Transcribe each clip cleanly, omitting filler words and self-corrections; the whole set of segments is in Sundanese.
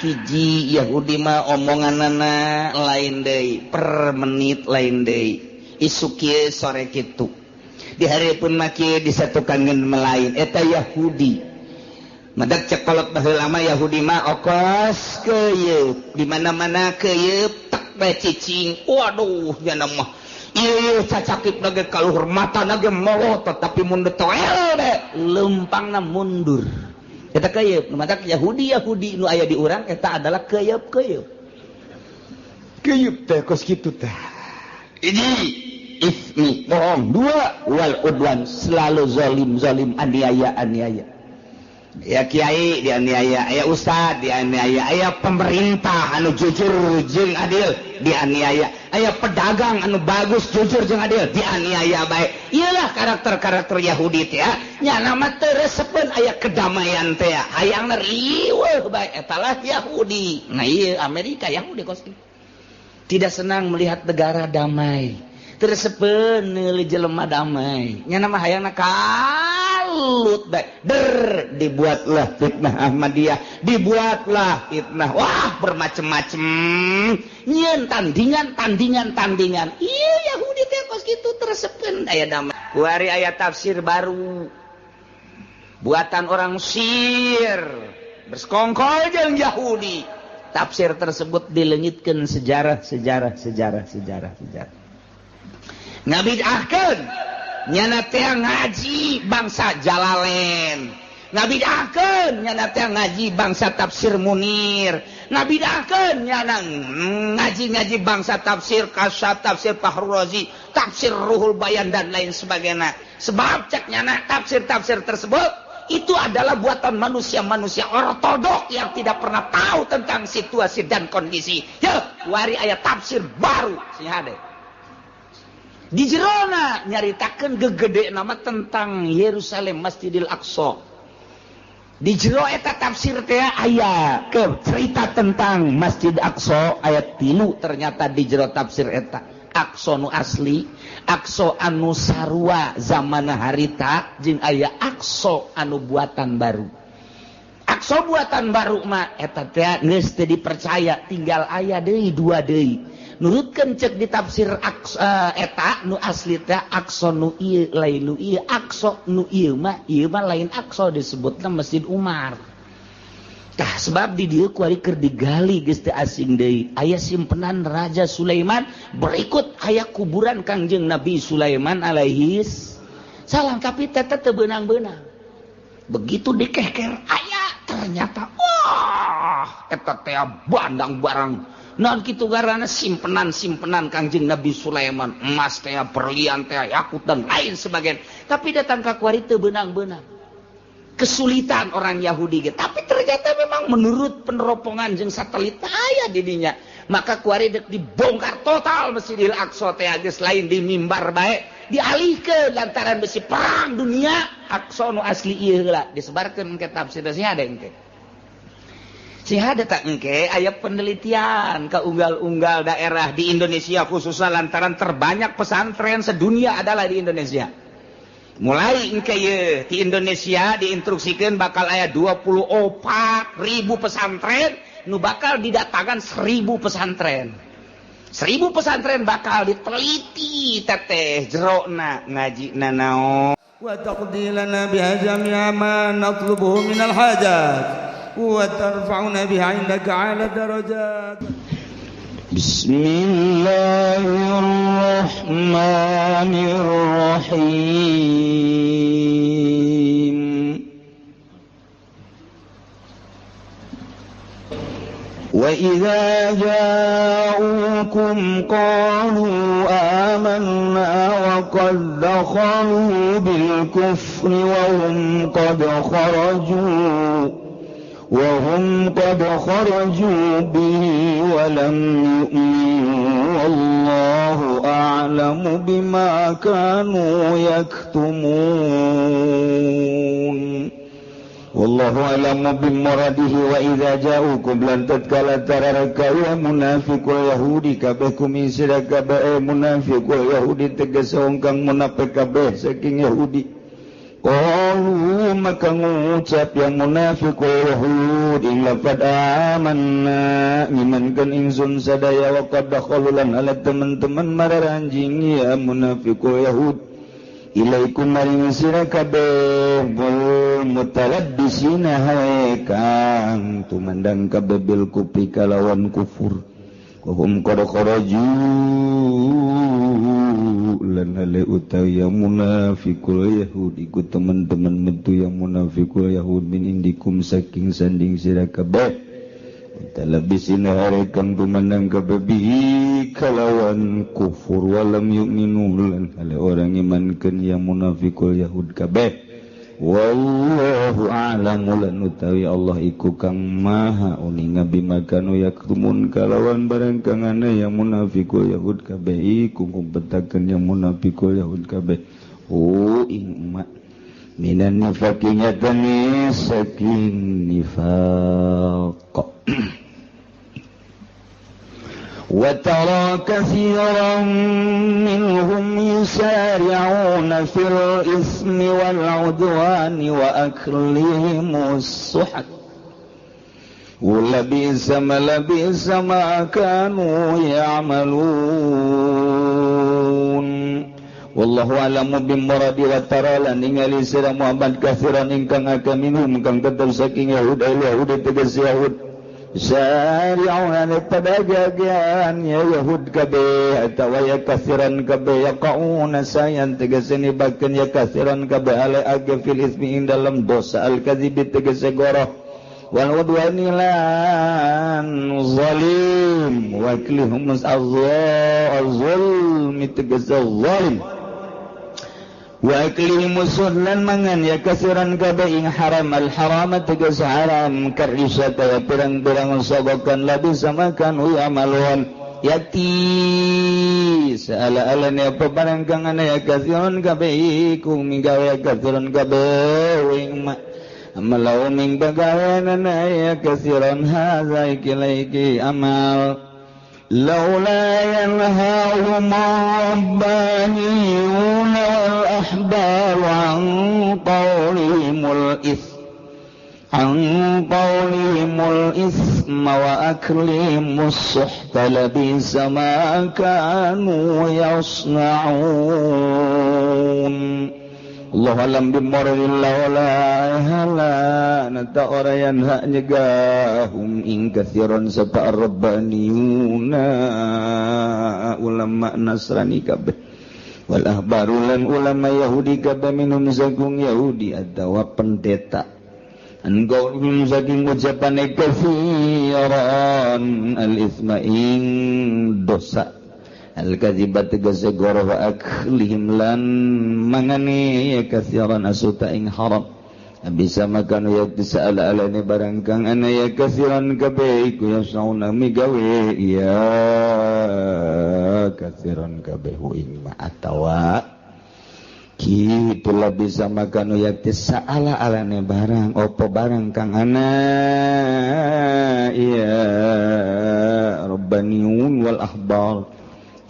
Hiji Yahudi mah omonganana lain deui, per menit lain deui, isuk kieu sore kitu, di hari pun mah kieu disatukan melain. Eta Yahudi madak cek kolot baheula mah Yahudi mah okos keuyeup di mana-mana, keuyeup tak bae cicing. Waduh, nya mah ieu cacakip nage kaluhur, mata nage molotot, tapi mun toel deh lempangna mundur. Eta keuyeup. Matak Yahudi Yahudi nu aya di urang eta adalah keuyeup keuyeup keuyeup teh kos kitu teh. Ini ismi bohong, dua wal udwan, selalu zalim zalim, aniaya aniaya ya, kiai dianiaya, aya ustad dianiaya, aya pemerintah anu jujur jeung adil dianiaya, aya pedagang anu bagus jujur jeung adil dianiaya bae. Iyalah karakter-karakter Yahudi teh nya, nama teu resepeun aya kedamaian teh, hayangna riweuh bae. Eta lah Yahudi. Nah, ieu Amerika Yahudi kos tidak senang melihat negara damai, teu resepeun neuli jelema damai, nya nama hayangna kalut bae. Der dibuatlah fitnah Ahmadiyah, dibuatlah fitnah, wah, bermacam-macam, nyieun tandingan tandingan tandingan. Iya, Yahudi teh kos kitu, teu resepeun aya damai. Kuari aya tafsir baru buatan orang Sir bersekongkol jeung Yahudi. Tafsir tersebut dilengitkan sejarah sejarah sejarah sejarah sejarah, ngabidahkeun nyana teh ngaji bangsa Jalalain, ngabidahkeun nyana teh ngaji bangsa tafsir Munir, ngabidahkeun nyana ngaji-ngaji bangsa tafsir Kasyaf, tafsir Fahrul Razi, tafsir Ruhul Bayan, dan lain sebagainya. Sebab cek nyana tafsir-tafsir tersebut itu adalah buatan manusia-manusia ortodok yang tidak pernah tahu tentang situasi dan kondisi. Ya, wari aya tafsir baru sing hade. Di jerona nyaritakeun gegede nama tentang Yerusalem, Masjidil Aqsa. Di jero eta tafsir teh aya ke cerita tentang Masjid Aqsa ayat 3 ternyata di jero tafsir eta. Aqsa nu asli, Aqsa anu sarua zaman harita, jeung aya Aqsa anu buatan baru. Aqsa buatan baru mah eta teh geus teu dipercaya, tinggal aya deui dua deui. Nurutkeun cek di tafsir Aqsa eta nu asli teh Aqsa nu ieu lain nu ieu, Aqsa nu ieu mah lain Aqsa, disebutna Masjid Umar. Tah sebab di dieu kuari keur digali geus teu asing deui. Aya simpenan Raja Sulaiman, berikut aya kuburan Kangjeng Nabi Sulaiman alaihi salam, tapi teh teu beunang-beunang. Begitu dikeker aya ternyata wah eta teh bandang barang. Naon kitu garana simpenan-simpenan Kangjeng Nabi Sulaiman, emas teh, berlian teh, yakut dan lain sebagainya. Tapi datang ka kuari teu beunang-beunang. Kesulitan orang Yahudi gitu. Tapi ternyata memang menurut peneropongan jeung satelit aya di dinya. Maka kuari dek dibongkar total Masjidil Aqsa teh geus lain di mimbar bae, dialihkeun lantaran besi perang dunia. Aqsa nu asli ieu heula disebarkeun ke tafsir sih ada engke. Sing ada tak engke aya penelitian ke unggal-unggal daerah di Indonesia, khususnya lantaran terbanyak pesantren sedunia adalah di Indonesia. Mulai engke ye di Indonesia diinstruksikan bakal aya 24.000 pesantren nu bakal didatangkan 1.000 pesantren. 1.000 pesantren bakal diteliti teteh jerona ngaji naon. Wa taqdi lana biha jami'a ma natlubuhu minal hajat wa tarfa'una biha 'indaka 'ala darajat. Bismillahirrahmanirrahim. Wa idza ja'ukum qalu amanna wa qad dakhalu bil kufri wa hum qad kharaju wa hum qad kharaju bihi wa lam yu'minu wallahu a'lamu bima kanu yaktumun. Wallahu a'lamu bimuradihi. Wa idza ja'ukum lan tatkala tararaka ya munafiqul yahudi kabeh kumisira kabeh munafiqul yahudi tegas wong kang munafik kabeh saking yahudi. Qalu maka ngucap yang munafiqul yahud ing laqad amanna ngimankeun ingsun sadaya wa qad dakhalu lan ala teman-teman mararanjing ya munafiqul yahud ilaikum maring sira kabeh wal mutalabbisina hae kang tumandang kabeh bil kufri kalawan kufur wahum qad kharaju lan ale utawi yang munafiqul yahud iku teman-teman metu yang munafiqul yahud min indikum saking sanding sira kabeh talabisina hare kang tumandang kabeh bihi kalawan kufur walam yu'minu lan ale orang imankeun yang munafiqul yahud kabeh. Wallahu a'lamu lan utawi Allah iku kang maha uninga bima kanu yaktumun kalawan barang kang ana yang munafiqul yahud kabeh iku kumpetakeun yang munafiqul yahud kabeh. Oh ing ma minan nifaqi nyatane saking nifaq. وترى كثيرا منهم يسارعون في الإثم والعدوان وأكلهم السحت ولبئس ما كانوا يعملون. والله أعلم بمراد وترى lan ningali sira Muhammad kathiran ingkang akeh minhum kang tetep saking Yahud Yahud tegas Yahud syari'una padagian ya Yahud kabeh atawa ya kathiran kabeh yaqauna sayan tegese nibakeun ya kathiran kabeh ale age fil ismi ing dalam dosa al kadzibi tegese goroh wal udwani lan zalim wa aklihum az-zulmi tegese zalim wa aklihim lan mangan ya kasiran kabeh ing haram al haram tegas haram karisata ya pirang-pirang sogokan labi sama kanu yamalun yati saala-alane apa barang kang ana ya kasiran kabeh iku migawe ya kasiran kabeh ing ma amalau ming bagaweanana ya kasiran hadza iki iki amal لولا ينهاهم الربانيون والأحبار عن قولهم الإثم وأكلهم السحت لبئس ما كانوا يصنعون. Allah alam bimmarillah wala hala nata ora yanha nyegahum ing kathiran sapa rabbaniyuna ulama Nasrani kabeh wal ahbaru lan ulama Yahudi kabeh minum saking Yahudi atawa pendeta engkau minum saking ucapane kathiran al isma ing dosa al-kadzibat tegese goroh wa aklihim lan mangane ya kathiran asuta ing haram bisa makan ya tisala alane barang kang ana ya kathiran kabeh iku yasauna migawe ya kathiran kabeh ing ma atawa kitu lah bisa makan ya tisala alane barang opo barang kang ana ya rabbaniyun wal ahbar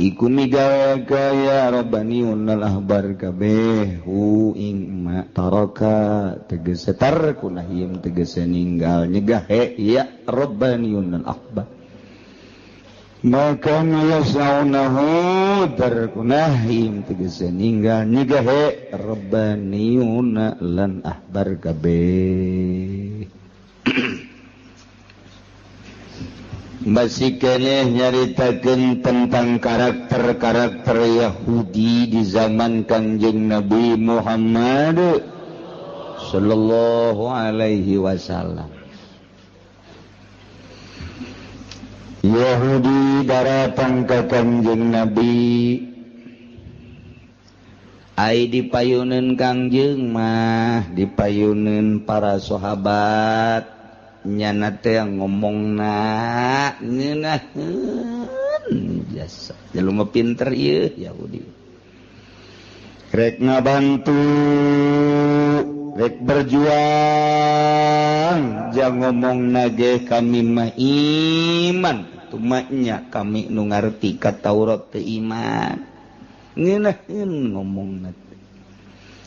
iku migawe kaya rabbaniun al ahbar kabeh hu ing ma taraka tegese tarkunahim tegese ninggal nyegah ya rabbaniun al ahbar maka yasaunahu tarkunahim tegese ninggal nyegah rabbaniun lan ahbar kabeh. Masih keneh nyaritakeun tentang karakter-karakter Yahudi di zaman Kangjeng Nabi Muhammad sallallahu alaihi wasallam. Yahudi daratang ka Kangjeng Nabi ai dipayuneun Kangjeng mah dipayuneun para sahabat nyana teh ngomongna ngeunaheun jasa jelema pinter ieu Yahudi rek ngabantu rek berjuang jang ngomongna ge kami mah iman tumanya kami nu ngarti ka Taurat teh iman ngeunaheun ngomongna.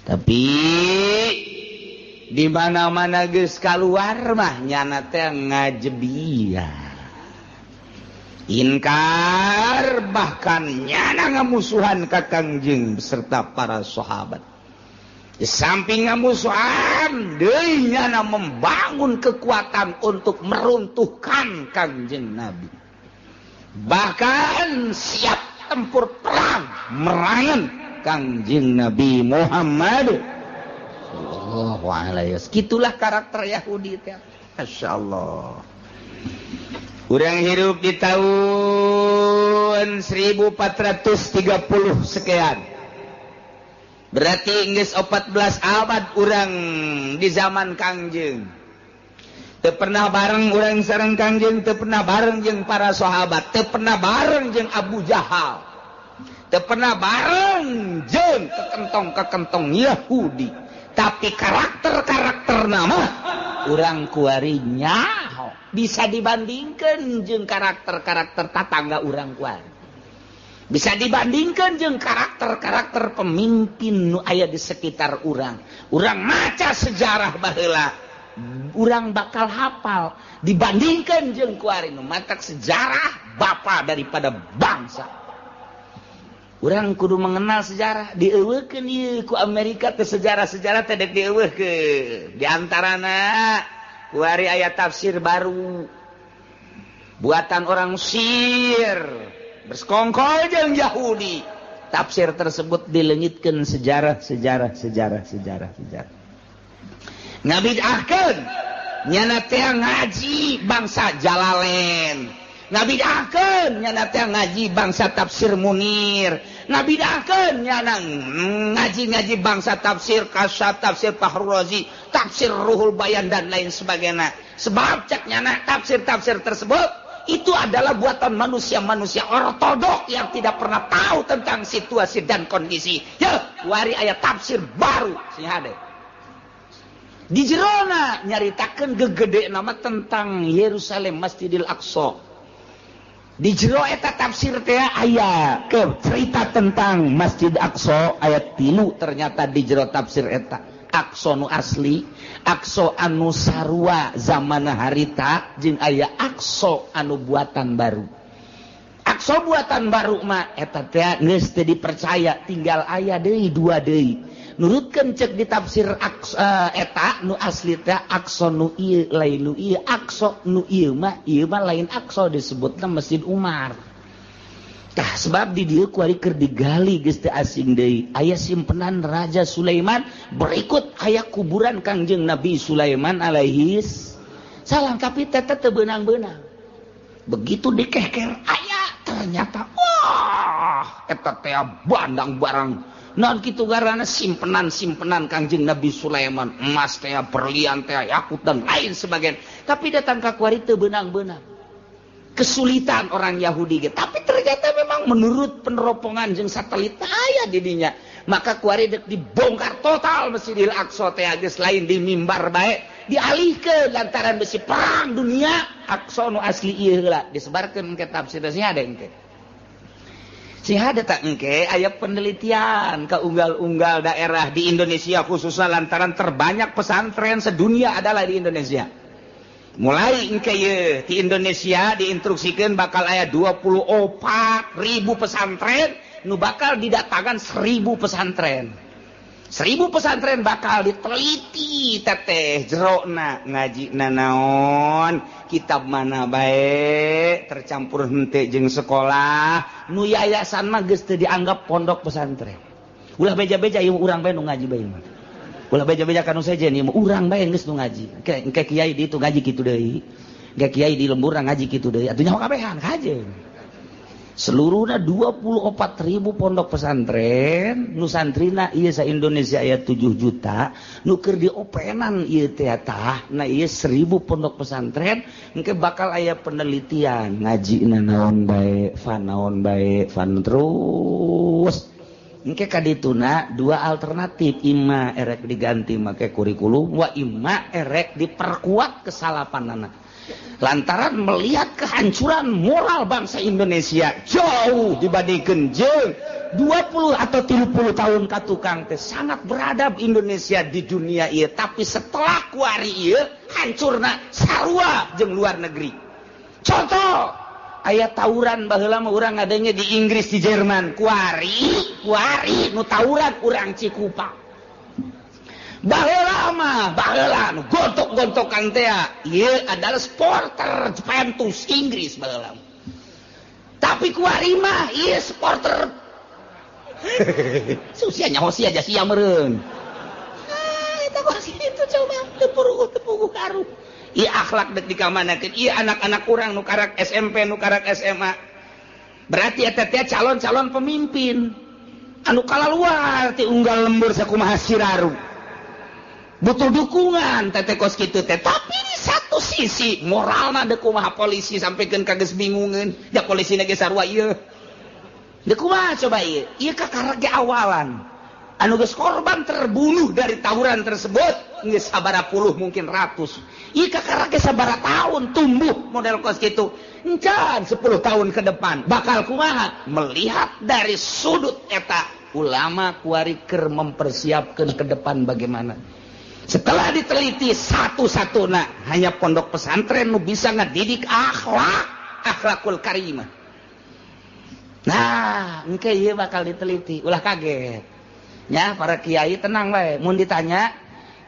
Tapi di mana-mana geus kaluar mah nyana teh ngajebia. Inkar bahkan nyana ngamusuhan ka Kangjeng beserta para sahabat. Di samping ngamusuhan deui nyana membangun kekuatan untuk meruntuhkan Kangjeng Nabi. Bahkan siap tempur perang merangan Kangjeng Nabi Muhammad sallallahu alaihi wasallam. Itulah karakter Yahudi teh. Masyaallah. Urang hirup di tahun 1430 sekian. Berarti geus 14 abad urang di zaman Kangjeng. Teu pernah bareng urang sareng Kangjeng, teu pernah bareng jeung para sahabat, teu pernah bareng jeung Abu Jahal. Teu pernah bareng jeung kekentong-kekentong Yahudi. Tapi karakter-karakter nama urang kuari nyaho bisa dibandingkan jeung karakter-karakter tatangga urang kuari. Bisa dibandingkan jeung karakter-karakter pemimpin nu aya di sekitar urang. Urang maca sejarah baheula, urang bakal hafal dibandingkan jeung kuari nu matak sejarah bapa daripada bangsa. Urang kudu mengenal sejarah, dieuweuhkeun ieu ku Amerika teh sejarah-sejarah teh dek dieuweuhkeun. Di antarana kuari aya tafsir baru buatan orang Mesir bersekongkol jeung Yahudi. Tafsir tersebut dileungitkeun sejarah sejarah sejarah sejarah sejarah. Ngabidahkeun nyana teh ngaji bangsa Jalalain. Ngabidahkeun nyana teh ngaji bangsa tafsir Munir. Ngabidahkeun nyana ngaji-ngaji bangsa tafsir Kasyaf, tafsir Fahrul Razi, tafsir Ruhul Bayan dan lain sebagainya. Sebab cek nyana tafsir-tafsir tersebut itu adalah buatan manusia-manusia ortodok yang tidak pernah tahu tentang situasi dan kondisi. Ya, wari aya tafsir baru sing hade. Di jerona nyaritakeun gegede nama tentang Yerusalem, Masjidil Aqsa. Di jero eta tafsir teh aya ke cerita tentang Masjid Aqsa ayat 3 ternyata di jero tafsir eta Aqsa nu asli, Aqsa anu sarua zaman harita jeung aya Aqsa anu buatan baru. Aqsa buatan baru mah eta teh geus teu dipercaya, tinggal aya deui dua deui. Nurutkeun cek di tafsir Aqsa eta nu asli teh Aqsa nu ieu lain nu ieu, Aqsa nu ieu mah lain Aqsa disebutna Masjid Umar. Tah sebab di dieu kuari keur digali geus teu asing deui. Aya simpenan Raja Sulaiman, berikut aya kuburan Kangjeng Nabi Sulaiman alaihi salam, tapi teh teu beunang-beunang. Begitu dikeker aya ternyata wah eta teh bandang barang. Non kitu garana simpenan-simpenan Kangjeng Nabi Sulaiman, emas teh, berlian teh, yakut dan lain sebagainya. Tapi datang ka kuari teu beunang-beunang. Kesulitan orang Yahudi ge. Tapi ternyata memang menurut peneropongan jeung satelit aya di dinya. Maka kuari dek dibongkar total Masjidil Aqsa teh geus lain di mimbar bae, dialihkeun lantaran besi perang dunia. Aqsa nu asli ieu heula disebarkeun ke tafsir sih ada engke. Sing ada tak engke aya penelitian ke unggal-unggal daerah di Indonesia khususnya lantaran terbanyak pesantren sedunia adalah di Indonesia. Mulai engke ye di Indonesia diinstruksikan bakal aya 24.000 pesantren nu bakal didatangkan 1.000 pesantren. 1.000 pesantren bakal diteliti teteh jerona ngaji nanaon kitab mana bae tercampur henteu jeung sekolah nu yayasan mah geus teu dianggap pondok pesantren. Ulah beja-beja ieu urang bae nu ngaji bae mah. Ulah beja-beja kanu sejen ieu mah urang bae geus nu ngaji. Engke kiai di itu ngaji kitu deui. Engke kiai di lembur ngaji kitu deui. Atuh nyaho kabehan kajeun. Seluruhnya 24.000 pondok pesantren nu santrina ieu sa Indonesia aya 7 juta nu keur diopenan ieu teh tah na ieu 1.000 pondok pesantren engke bakal aya penelitian ngajina naon bae fan naon bae fan terus engke kadituna dua alternatif imma erek diganti make kurikulum wa imma erek diperkuat kesalapanana. Lantaran melihat kehancuran moral bangsa Indonesia jauh dibandingkan jeung 20 atau 30 tahun ka tukang teh sangat beradab Indonesia di dunia ieu, tapi setelah kuari ieu hancurna sarua jeung luar negeri. Contoh aya tawuran, baheula mah urang ngadenge di Inggris, di Jerman, kuari kuari nu tawuran urang Cikupa. Baheula mah, baheula nu gontok-gontokan teh ieu adalah supporter Juventus Inggris baheula. Tapi kuari mah ieu supporter Susia nyaho sia aja sia meureun. Ah, eta kos kitu, coba teu puguh, teu puguh karuh. Ieu akhlak dek dikamanakeun? Ieu anak-anak urang nu karak SMP, nu karak SMA. Berarti eta teh calon-calon pemimpin. Anu kalaluar ti unggal lembur sakumaha siraru. Butuh dukungan teh kos kitu teh. Tapi di satu sisi moralna dek kumaha? Polisi sampaikan ka geus bingungeun. Ya polisi ge sarua ieu. Dek kumaha coba ieu? Ieu kakara ge awalan. Anu geus korban terbunuh dari tawuran tersebut geus sabaraha puluh, mungkin ratus. Ieu kakara ge sabaraha tahun tumbuh model kos kitu. Encan 10 tahun ke depan bakal kumaha? Melihat dari sudut eta, ulama kuari keur mempersiapkan ke depan bagaimana. Setelah diteliti satu-satu, nah hanya pondok pesantren nu bisa ngedidik akhlak, akhlakul karimah. Nah, engke ieu bakal diteliti, ulah kaget. Ya, para kiai tenang bae, mun ditanya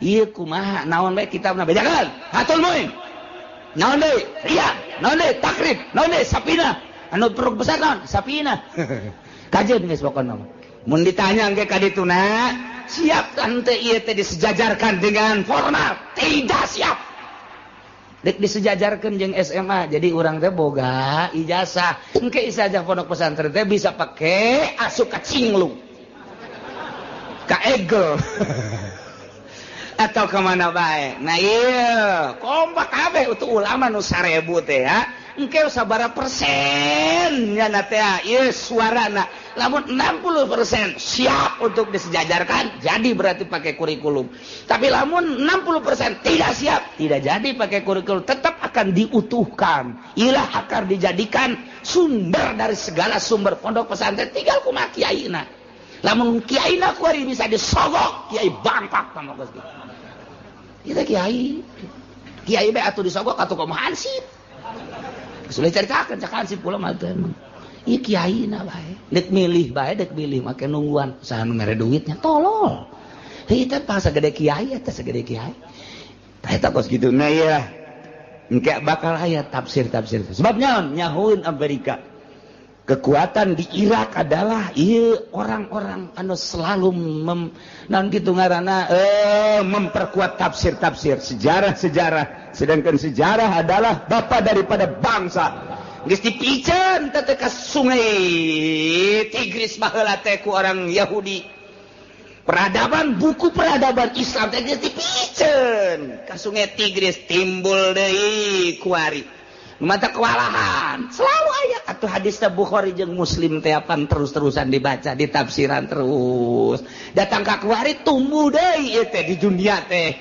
ieu kumaha, naon bae kitabna, bejakeun. Fathul Muin. Naon deui? Iya, naon deui? Takrib, naon deui? Sapina. Anu perut besar naon? Sapina. Kajeun geus pokona mah. Mun ditanya engke ka dituna, siap tante ieu teh disejajarkan dengan formal? Tidak siap. Dek disejajarkan jeung SMA, jadi urang teh boga ijazah. Engke ijazah pondok pesantren teh bisa pake asup ka Cinglung, ka Egel, atau kemana bae. Nah iya, kompak kabeh untuk ulama nu 1000 teh ya. Engke sabaraha persen nya teh ieu suarana? Lamun 60% siap untuk disejajarkan, jadi berarti pakai kurikulum. Tapi lamun 60% tidak siap, tidak jadi pakai kurikulum, tetap akan diutuhkan. Ilah akan dijadikan sumber dari segala sumber pondok pesantren, tinggal kumaha kiaina. Lamun kiaina kuari bisa disogok, kiai bangpak sama kos kitu. Kita kiai. Kiai bae atuh disogok atuh kumaha hansip. Sudah ceritakan cak hansip pula mah teh emang. Ieu kiai na bae. Dek milih bae, dek milih make nungguan saha nu mere duitnya, tolol. Heuh, teh pas sagede kiai eta, sagede kiai. Tah eta kos kitu. Nah iya. Engke bakal aya tafsir-tafsir. Sebab nyaon nyahueun Amerika. Kekuatan di Irak adalah iya orang-orang anu selalu mem, naon kitu ngaranna, memperkuat tafsir-tafsir sejarah-sejarah, sedangkan sejarah adalah bapak daripada bangsa. Geus dipiceun teh ka sungai Tigris baheula teh ku orang Yahudi peradaban, buku peradaban Islam teh geus dipiceun ka sungai Tigris, timbul deui kuari mata kewalahan. Selalu aya atau hadis Bukhari jeung Muslim teh apan terus-terusan dibaca, ditafsiran, terus datang ka kuari tumbuh deui ieu teh di dunia teh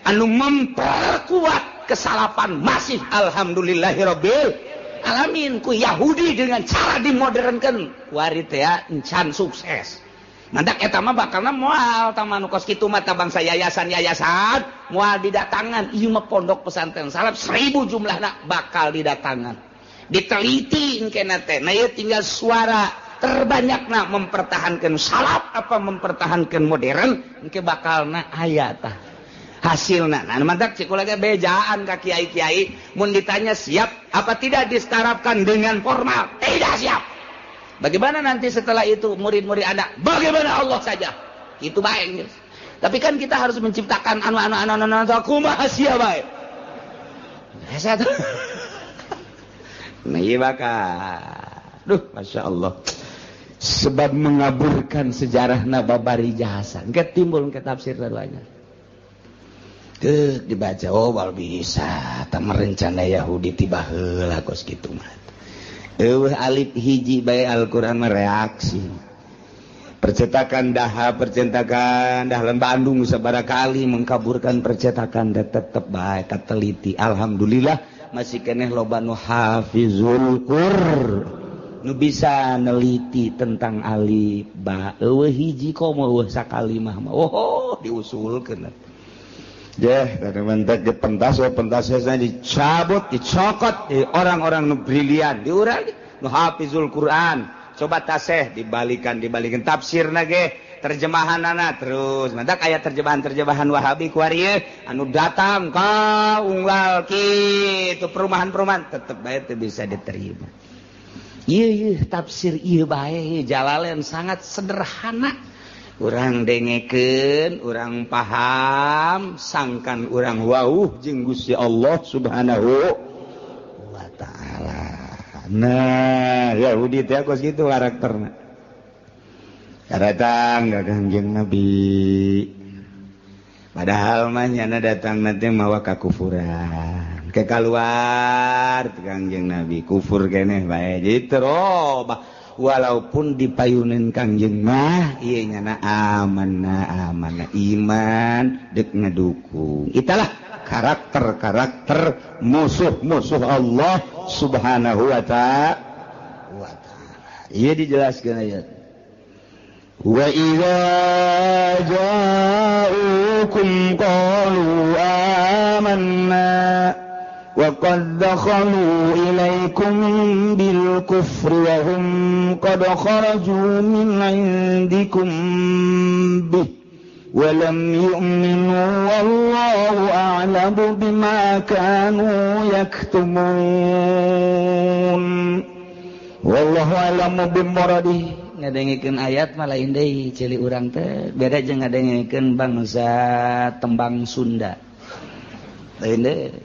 anu memperkuat kesalapan masih alhamdulillahirabbil alamin ku Yahudi dengan cara dimodernkan kuari teh encan sukses. Mantak eta mah bakalna moal tah nu kos kitu mah bangsa yayasan-yayasan moal didatangan. Ieu mah pondok pesantren salaf 1000 jumlahna bakal didatangan, diteliti engkena teh. Nah ieu tinggal suara terbanyakna mempertahankan salaf apa mempertahankan modern, engke bakalna aya tah hasilna. Nah, mantak cik kula ge bejaan ka kiai-kiai mun ditanya siap apa tidak disetarapkan dengan formal, tidak siap. Bagaimana nanti setelah itu murid-murid Anda? Bagaimana Allah saja. Itu baik. Tapi kan kita harus menciptakan anu anu anu anu anu kumaha sia bae. Hese. Nah, iya bakal. Duh, Masya Allah. Sebab mengaburkan sejarah babari jasa. Engke timbul ke tafsir keduanya. Tuh dibaca, oh wal bisa. Tak merencana Yahudi tiba heula kos kitu mah. Eueuh alif hiji bae Al-Qur'an mereaksi. Percetakan daha, percetakan dahlan Bandung sabara kali mengkaburkan percetakan dan tetep bae kateliti. Alhamdulillah. Masih keneh loba nu hafizul Qur'an. Nu bisa neliti tentang alif ba eueuh hiji komo eueuh sakalimah mah. Oh, diusulkeun. Deh, kadang-kadang ge pentas we pentasna dicabut, dicokot di orang-orang nu brilian, diurang nu hafizul Quran. Coba taseh dibalikan, dibalikan tafsirna ge, terjemahanana terus. Mantak aya terjemahan-terjemahan Wahabi kuari anu datang ka unggal kitu perumahan-perumahan tetep bae teu bisa diterima. Ieu tafsir ieu bae Jalalain sangat sederhana. Urang dengekeun, urang paham, sangkan urang wauh jeung Gusti Allah Subhanahu wa taala. Nah, Yahudi teh kos kitu karakterna. Datang ka Kangjeng Nabi. Padahal mah nyana datang nanti mawa kakufuran. Ke kaluar Kangjeng Nabi kufur keneh bae jadi terobah walaupun dipayunin Kangjeng mah ieu nyana amanah amanah iman deuk ngedukung. Italah karakter-karakter musuh-musuh Allah Subhanahu wa ta'ala. Ieu dijelaskeun ayat. Wa idza ja'ukum qalu amanna wa qad dakhalu ilaikum bil kufri wa hum qad kharaju min 'indikum bih wa lam yu'minu wallahu a'lamu bima kanu yaktumun wallahu a'lamu bimuradihi. Ngadengikeun ayat mah lain deui ceuli urang teh beda jeung ngadengikeun bangsa tembang Sunda. Lain deui.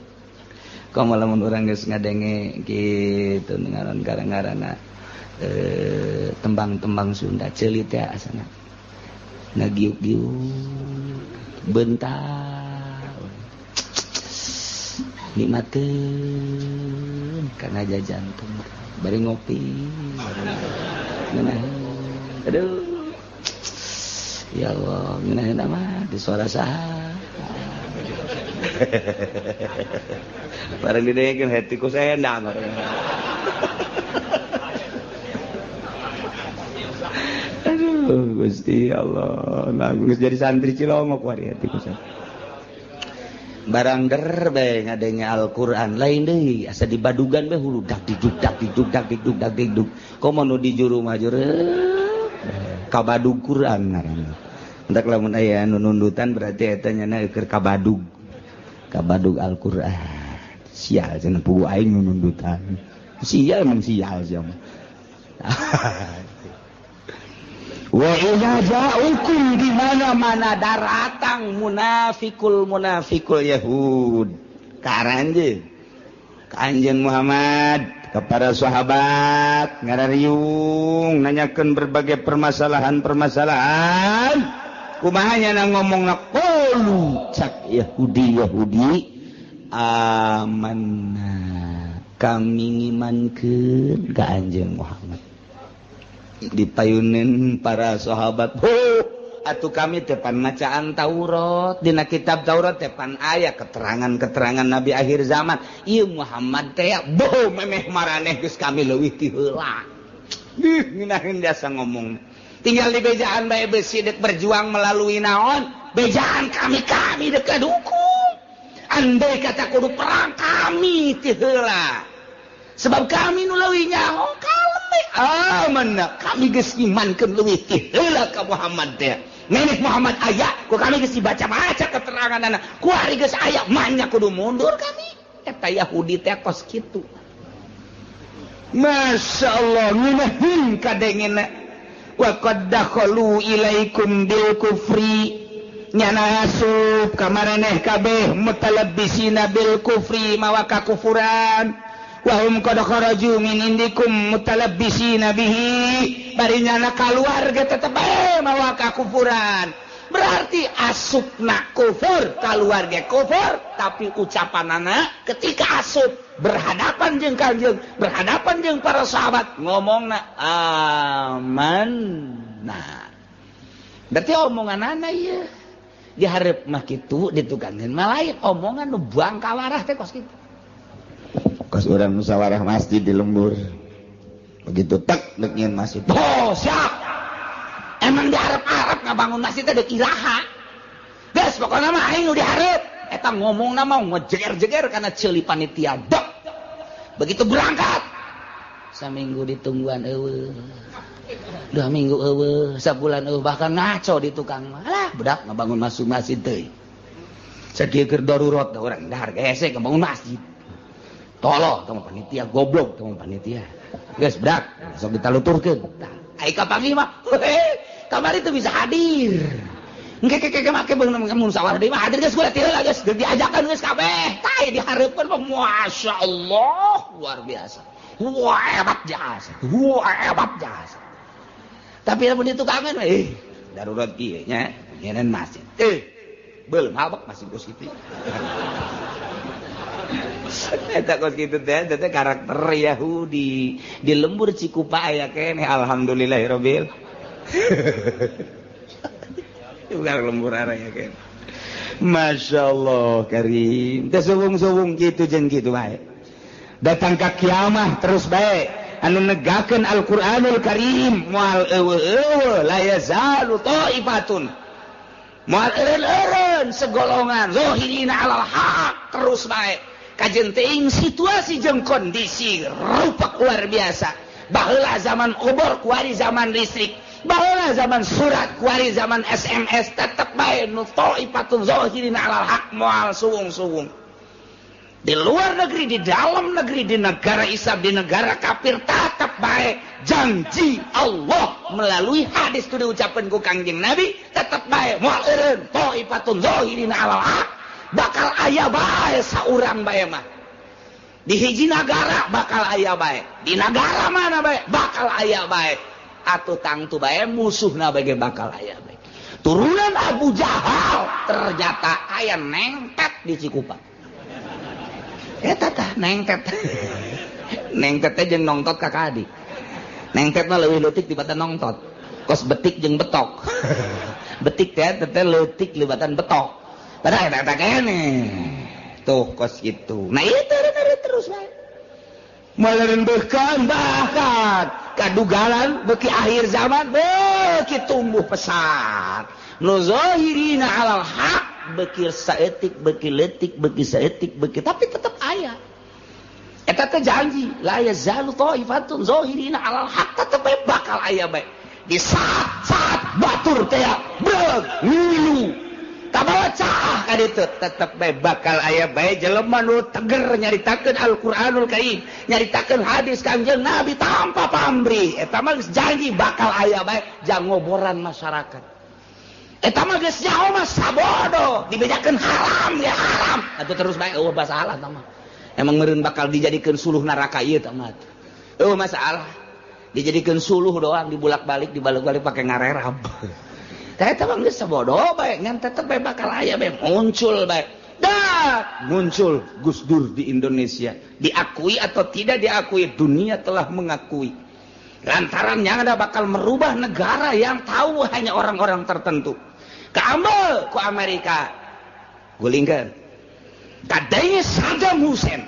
Komo lamun urang geus ngadenge kitu ngaran ngaranna tembang-tembang Sunda ceuli teh asana. Ngagiuk-giuk bentar. Nikmateun kana jajantung bari ngopi. Ngeunaheun. Aduh. Ya Allah, ngeunaheun mah di suara saha. Bareng didengekeun hati ku sendang. Aduh, Gusti Allah. Nah, geus jadi santri Cilongok wari hati ku sendang. Barang der bae ngadenge Al-Qur'an lain deui asa dibadugan bae hulu dak dijuk dak dijuk dak dijuk dak dijuk. Komo nu di juru mah juru kabadug Qur'an ngaranna. Entak lamun aya nu nundutan berarti eta nyana keur kabadug. Kabadug Al-Qur'an. Sial cenah pugu aing nu nundutan. Sial emang sial sia mah. Wa idza ja'ukum di mana-mana daratang munafikul munafikul Yahud. Ka aranjeun. Ka anjeun Muhammad kepada sahabat ngarariung nanyakeun berbagai permasalahan-permasalahan. Kumaha nya ngomongna qulu cak Yahudi Yahudi amanna kami ngimankeun ka anjeun Muhammad. Dipayunin para sahabat, atuh kami tepan macaan Taurat, dina kitab Taurat tepan aya keterangan-keterangan nabi akhir zaman. Ieu Muhammad teh boh memeh maraneh geus kami leuwih ti heula. Ih, ngeunaheun jasa ngomong. Tinggal di bejaan bae besi dek berjuang melalui naon? Bejaan kami kami dek dukung. Andai kata kudu perang kami ti heula. Sebab kami nu leuwih nyaho amanah kami geus imankeun leuwih ti heula ka Muhammad teh. Nenek Muhammad aya, ku kami geus dibaca-baca keteranganana. Ku ari geus aya manya kudu mundur kami. Eta Yahudi teh kos kitu. Masya Allah ngeunaheun kadengena. Wa qad dakhalu ilaikum bil kufri. Nyana asup ka maraneh kabeh mutalabbisina bil kufri mawa kakufuran. Wahum qad kharaju min indikum mutalabbisina bihi bari nyana kaluar ge tetep bae mawa kakufuran. Berarti asupna kufur, kaluar ge kufur, tapi ucapanana ketika asup berhadapan jeung Kangjeng, berhadapan jeung para sahabat ngomongna amanna. Berarti omonganana ieu dihareup mah kitu ditukangeun mah lain omongan nu bangkawarah teh kos kitu. Kos urang musyawarah masjid di lembur. Begitu tek dek nyieun masjid. Oh, siap. Emang diharap-harap ngabangun masjid teh deuk iraha. Geus pokona mah aing nu dihareup. Eta ngomongna mah ngejeger-jeger kana ceuli panitia. Dek. Begitu berangkat saminggu ditungguan eueuh. 2 minggu eueuh, sabulan eueuh, bahkan ngaco di tukang mah. Alah, budak ngabangun masuk masjid teuing. Sakieu keur darurat da urang dahar hese ngabangun masjid. Tolong tong panitia goblok tong panitia. Geus budak, sok ditaluturkeun. Tah, ai kapanggih mah, kamari teu bisa hadir. Engke ke make beunang musyawarah deui mah hadir geus kula teu heula geus diajakan geus kabeh. Tah dihareupeun mah masyaallah luar biasa. Wah hebat jasa. Wah hebat jasa. Tapi lamun ditukangan darurat kieu nya nyeun masjid. Belum habak masih kos kitu. Eta kos kitu teh teh karakter Yahudi di lembur Cikupa aya keneh alhamdulillahirabbil. Bukan lembur aya keneh. Masyaallah karim. Teh suwung-suwung kitu jeung kitu bae. Datang ka kiamah terus bae. Anu negakeun Al-Qur'anul Karim moal eueuh la yazalu ta'ifatun moal eureun-eureun segolongan zahirina alal haq terus bae kajen teuing situasi jeung kondisi rupak luar biasa. Baheula zaman obor kuari zaman listrik, baheula zaman surat kuari zaman SMS, tetep bae nu ta'ifatun zahirina alal haq moal suwung-suwung. Di luar negeri, di dalam negeri, di negara Islam, di negara kafir, tetap baik. Janji Allah melalui hadis itu diucapkan ku Kangjeng Nabi, tetap baik. Moal eureun ta'ifatun zahirina alal haq, bakal aya bae saurang bae mah. Di hiji nagara bakal aya bae, di nagara mana bae bakal aya bae. Atuh tangtu bae musuhna bae bakal aya bae. Turunan Abu Jahal ternyata aya nengtet di Cikupa. Eta tah nengtet. Nengtet teh jeung nongtot ka kadi. Nengtet mah leuwih leutik dibatan nongtot. Kos betik jeung betok. Betik teh teh leutik libatan betok. Padahal eta eta keneh. Tuh kos kitu. Nah ieu teh terus bae. Meureun beukeun bahkan kadugalan beuki akhir zaman beuki tumbuh pesat. Nu zahirina alal haq beuki saeutik beuki leutik beuki saeutik beuki tapi tetep aya. Eta teh janji la yazalu ta'ifatun zahirina alal haq tetep bae bakal aya bae. Di saat-saat batur teh beug ngilu kabawa caah ka ditu tetep bae bakal aya bae jelema nu teger nyaritakeun Al-Qur'anul Karim, nyaritakeun hadis Kangjeng Nabi tanpa pamrih. Eta mah geus janji bakal aya bae jang ngoboran masyarakat. Eta mah geus nyaho mah sabodo dibejakeun haram ya haram atuh terus bae eueuh masalah eta mah. Emang meureun bakal dijadikeun suluh neraka ieu tah mah. Eueuh masalah. Dijadikeun suluh doang dibulak-balik dibalik-balik pake ngarerab. Tah eta mah geus sabodo bae ngan tetep bae bakal aya bae muncul bae. Dah muncul Gus Dur di Indonesia. Diakui atau tidak diakui dunia telah mengakui. Lantaran yang ada bakal merubah negara yang tahu hanya orang-orang tertentu. Kaambe ku Amerika gulingkeun. Kadenge Saddam Hussein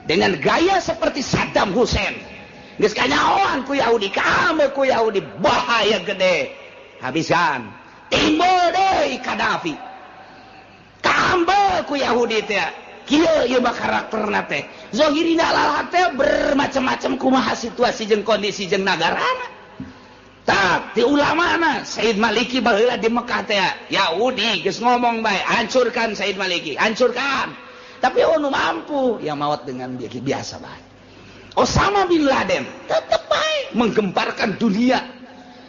dengan gaya seperti Saddam Hussein geus kanyahoan ku Yahudi, kaambe ku Yahudi bahaya gede. Habisan timbul deui Gaddafi. Kaambe ku Yahudi teh kieu ieu mah karakterna teh. Zahirina alal haq teh bermacam-macam kumaha situasi jeung kondisi jeung nagarana. Tak di ulamana Said Maliki baheula di Mekah teh Yahudi geus ngomong bae hancurkan Said Maliki, hancurkan. Tapi nu mampu ya maot dengan biasa bae. Osama bin Laden tetep bae menggemparkan dunia.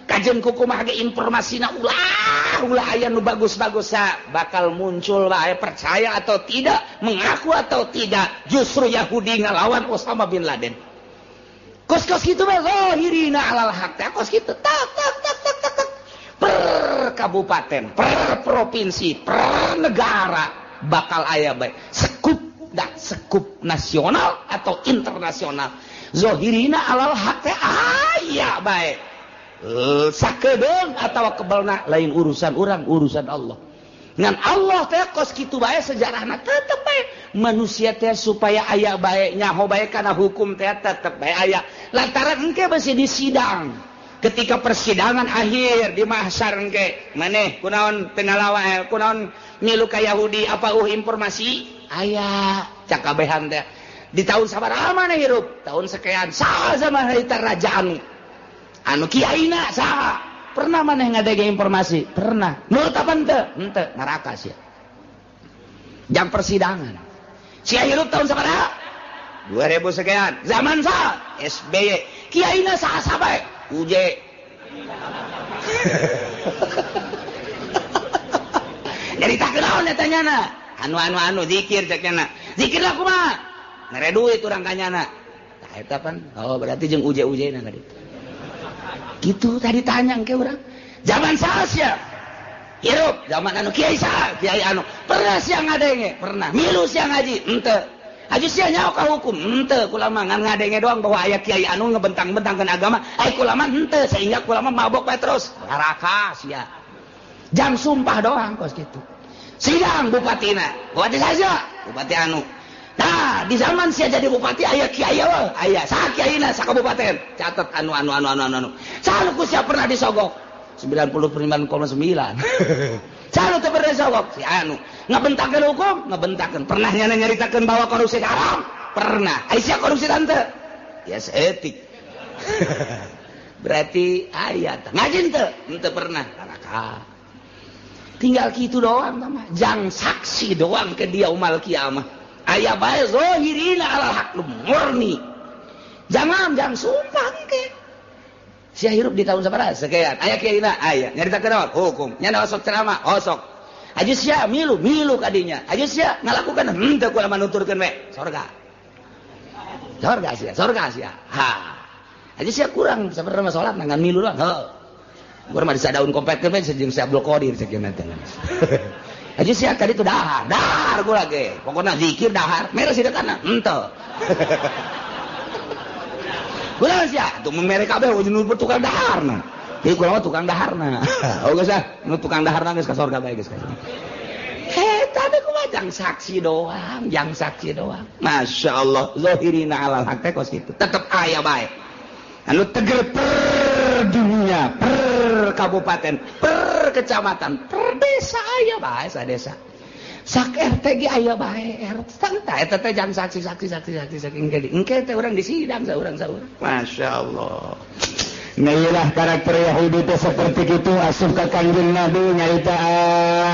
Kajen kumaha ge informasina ulah ulah aya nu bagus-bagus bakal muncul bae percaya atau tidak, mengaku atau tidak, justru Yahudi ngalawan Osama bin Laden. Kos-kos kitu bae zahirina alal haq teh kos kitu tak tak tak tak tak tak per kabupaten, per provinsi, per negara bakal aya bae sekup dah sekup nasional atau internasional. Zahirina alal haq teh aya bae. Sakedeung atawa kebelna lain urusan urang, urusan Allah. Ngan Allah teh kos kitu bae sejarahna tetep bae manusia teh supaya aya bae nyaho bae kana hukum teh tetep bae aya lantaran engke besi di sidang ketika persidangan akhir di mahsyar engke maneh kunaon teu ngalawa kunaon milu ka Yahudi apa informasi aya cak kabehan teh di tahun sabaraha maneh hirup tahun sekian saha zaman harita raja anu anu kiaina saha pernah maneh ngadege informasi pernah nurut apa henteu henteu neraka sia jam persidangan sia hirup tahun sabaraha 2000 sekian zaman saha SBY kiaina saha sabae UJ nyaritakeun naon eta nyana anu anu anu zikir cek nyana zikir lah kumaha mere duit urang ka nyana tah eta pan oh berarti jeung UJ-UJ na ka ditu gitu tadi tanya ke orang zaman saha sia hirup zaman anu kiai saha kiai anu pernah sia ngadenge pernah milu sia ngaji henteu haji sia nyaho ka hukum henteu kula mah ngan ngadenge doang bahwa aya kiai anu ngebentang-bentangkeun agama ai kula mah henteu sehingga kula mah mabok bae terus neraka sia jam sumpah doang kos kitu sidang bupatina bupati saja bupati anu nah di zaman sia jadi bupati aya kiai eueuh aya saha kiaina sakabupaten catat anu anu anu anu anu saha nu ku sia pernah disogok 99,9 saha nu teu pernah disogok si anu ngebentakeun hukum ngebentakeun pernah nyana nyaritakeun bahwa korupsi haram pernah ai sia korupsi tante ya seetik berarti aya tah ngaji henteu henteu pernah neraka tinggal kitu doang mah jang saksi doang ke dia umal kiamah aya bae zahirina alal haq murni jangan jang sumpah engke sia hirup di tahun sabaraha sekian aya kiaina aya nyaritakeun naon hukum nya osok ceramah osok aju sia milu milu kadinya aju sia ngalakukan henteu kula manuturkeun we sorga sorga sia sorga sia ha aju sia kurang sabarna mah salat ngan milu doang heuh urang mah disadaun kompetkeun we jeung si Abdul Qadir cek nanti aja sia tadi tuh dahar dahar gua lagi pokoknya zikir dahar mere sidekana henteu gua sia tuh mere kabeh nu tukang daharna ieu kula mah tukang daharna oh geus ah nu tukang daharna geus ka sorga bae geus ka eta teh kumaha jang saksi doang jang saksi doang masyaallah zahirina alal haq teh kos kitu tetep aya bae anu teger per dunia per kabupaten per kecamatan per desa aya bae sadesa sak RT ge aya bae RT tah eta teh jang saksi saksi saksi saksi saking engke engke teh urang di sidang saurang saurang masyaallah. Nah, karakter Yahudi teh seperti itu asup ka Kangjeng Nabi nyarita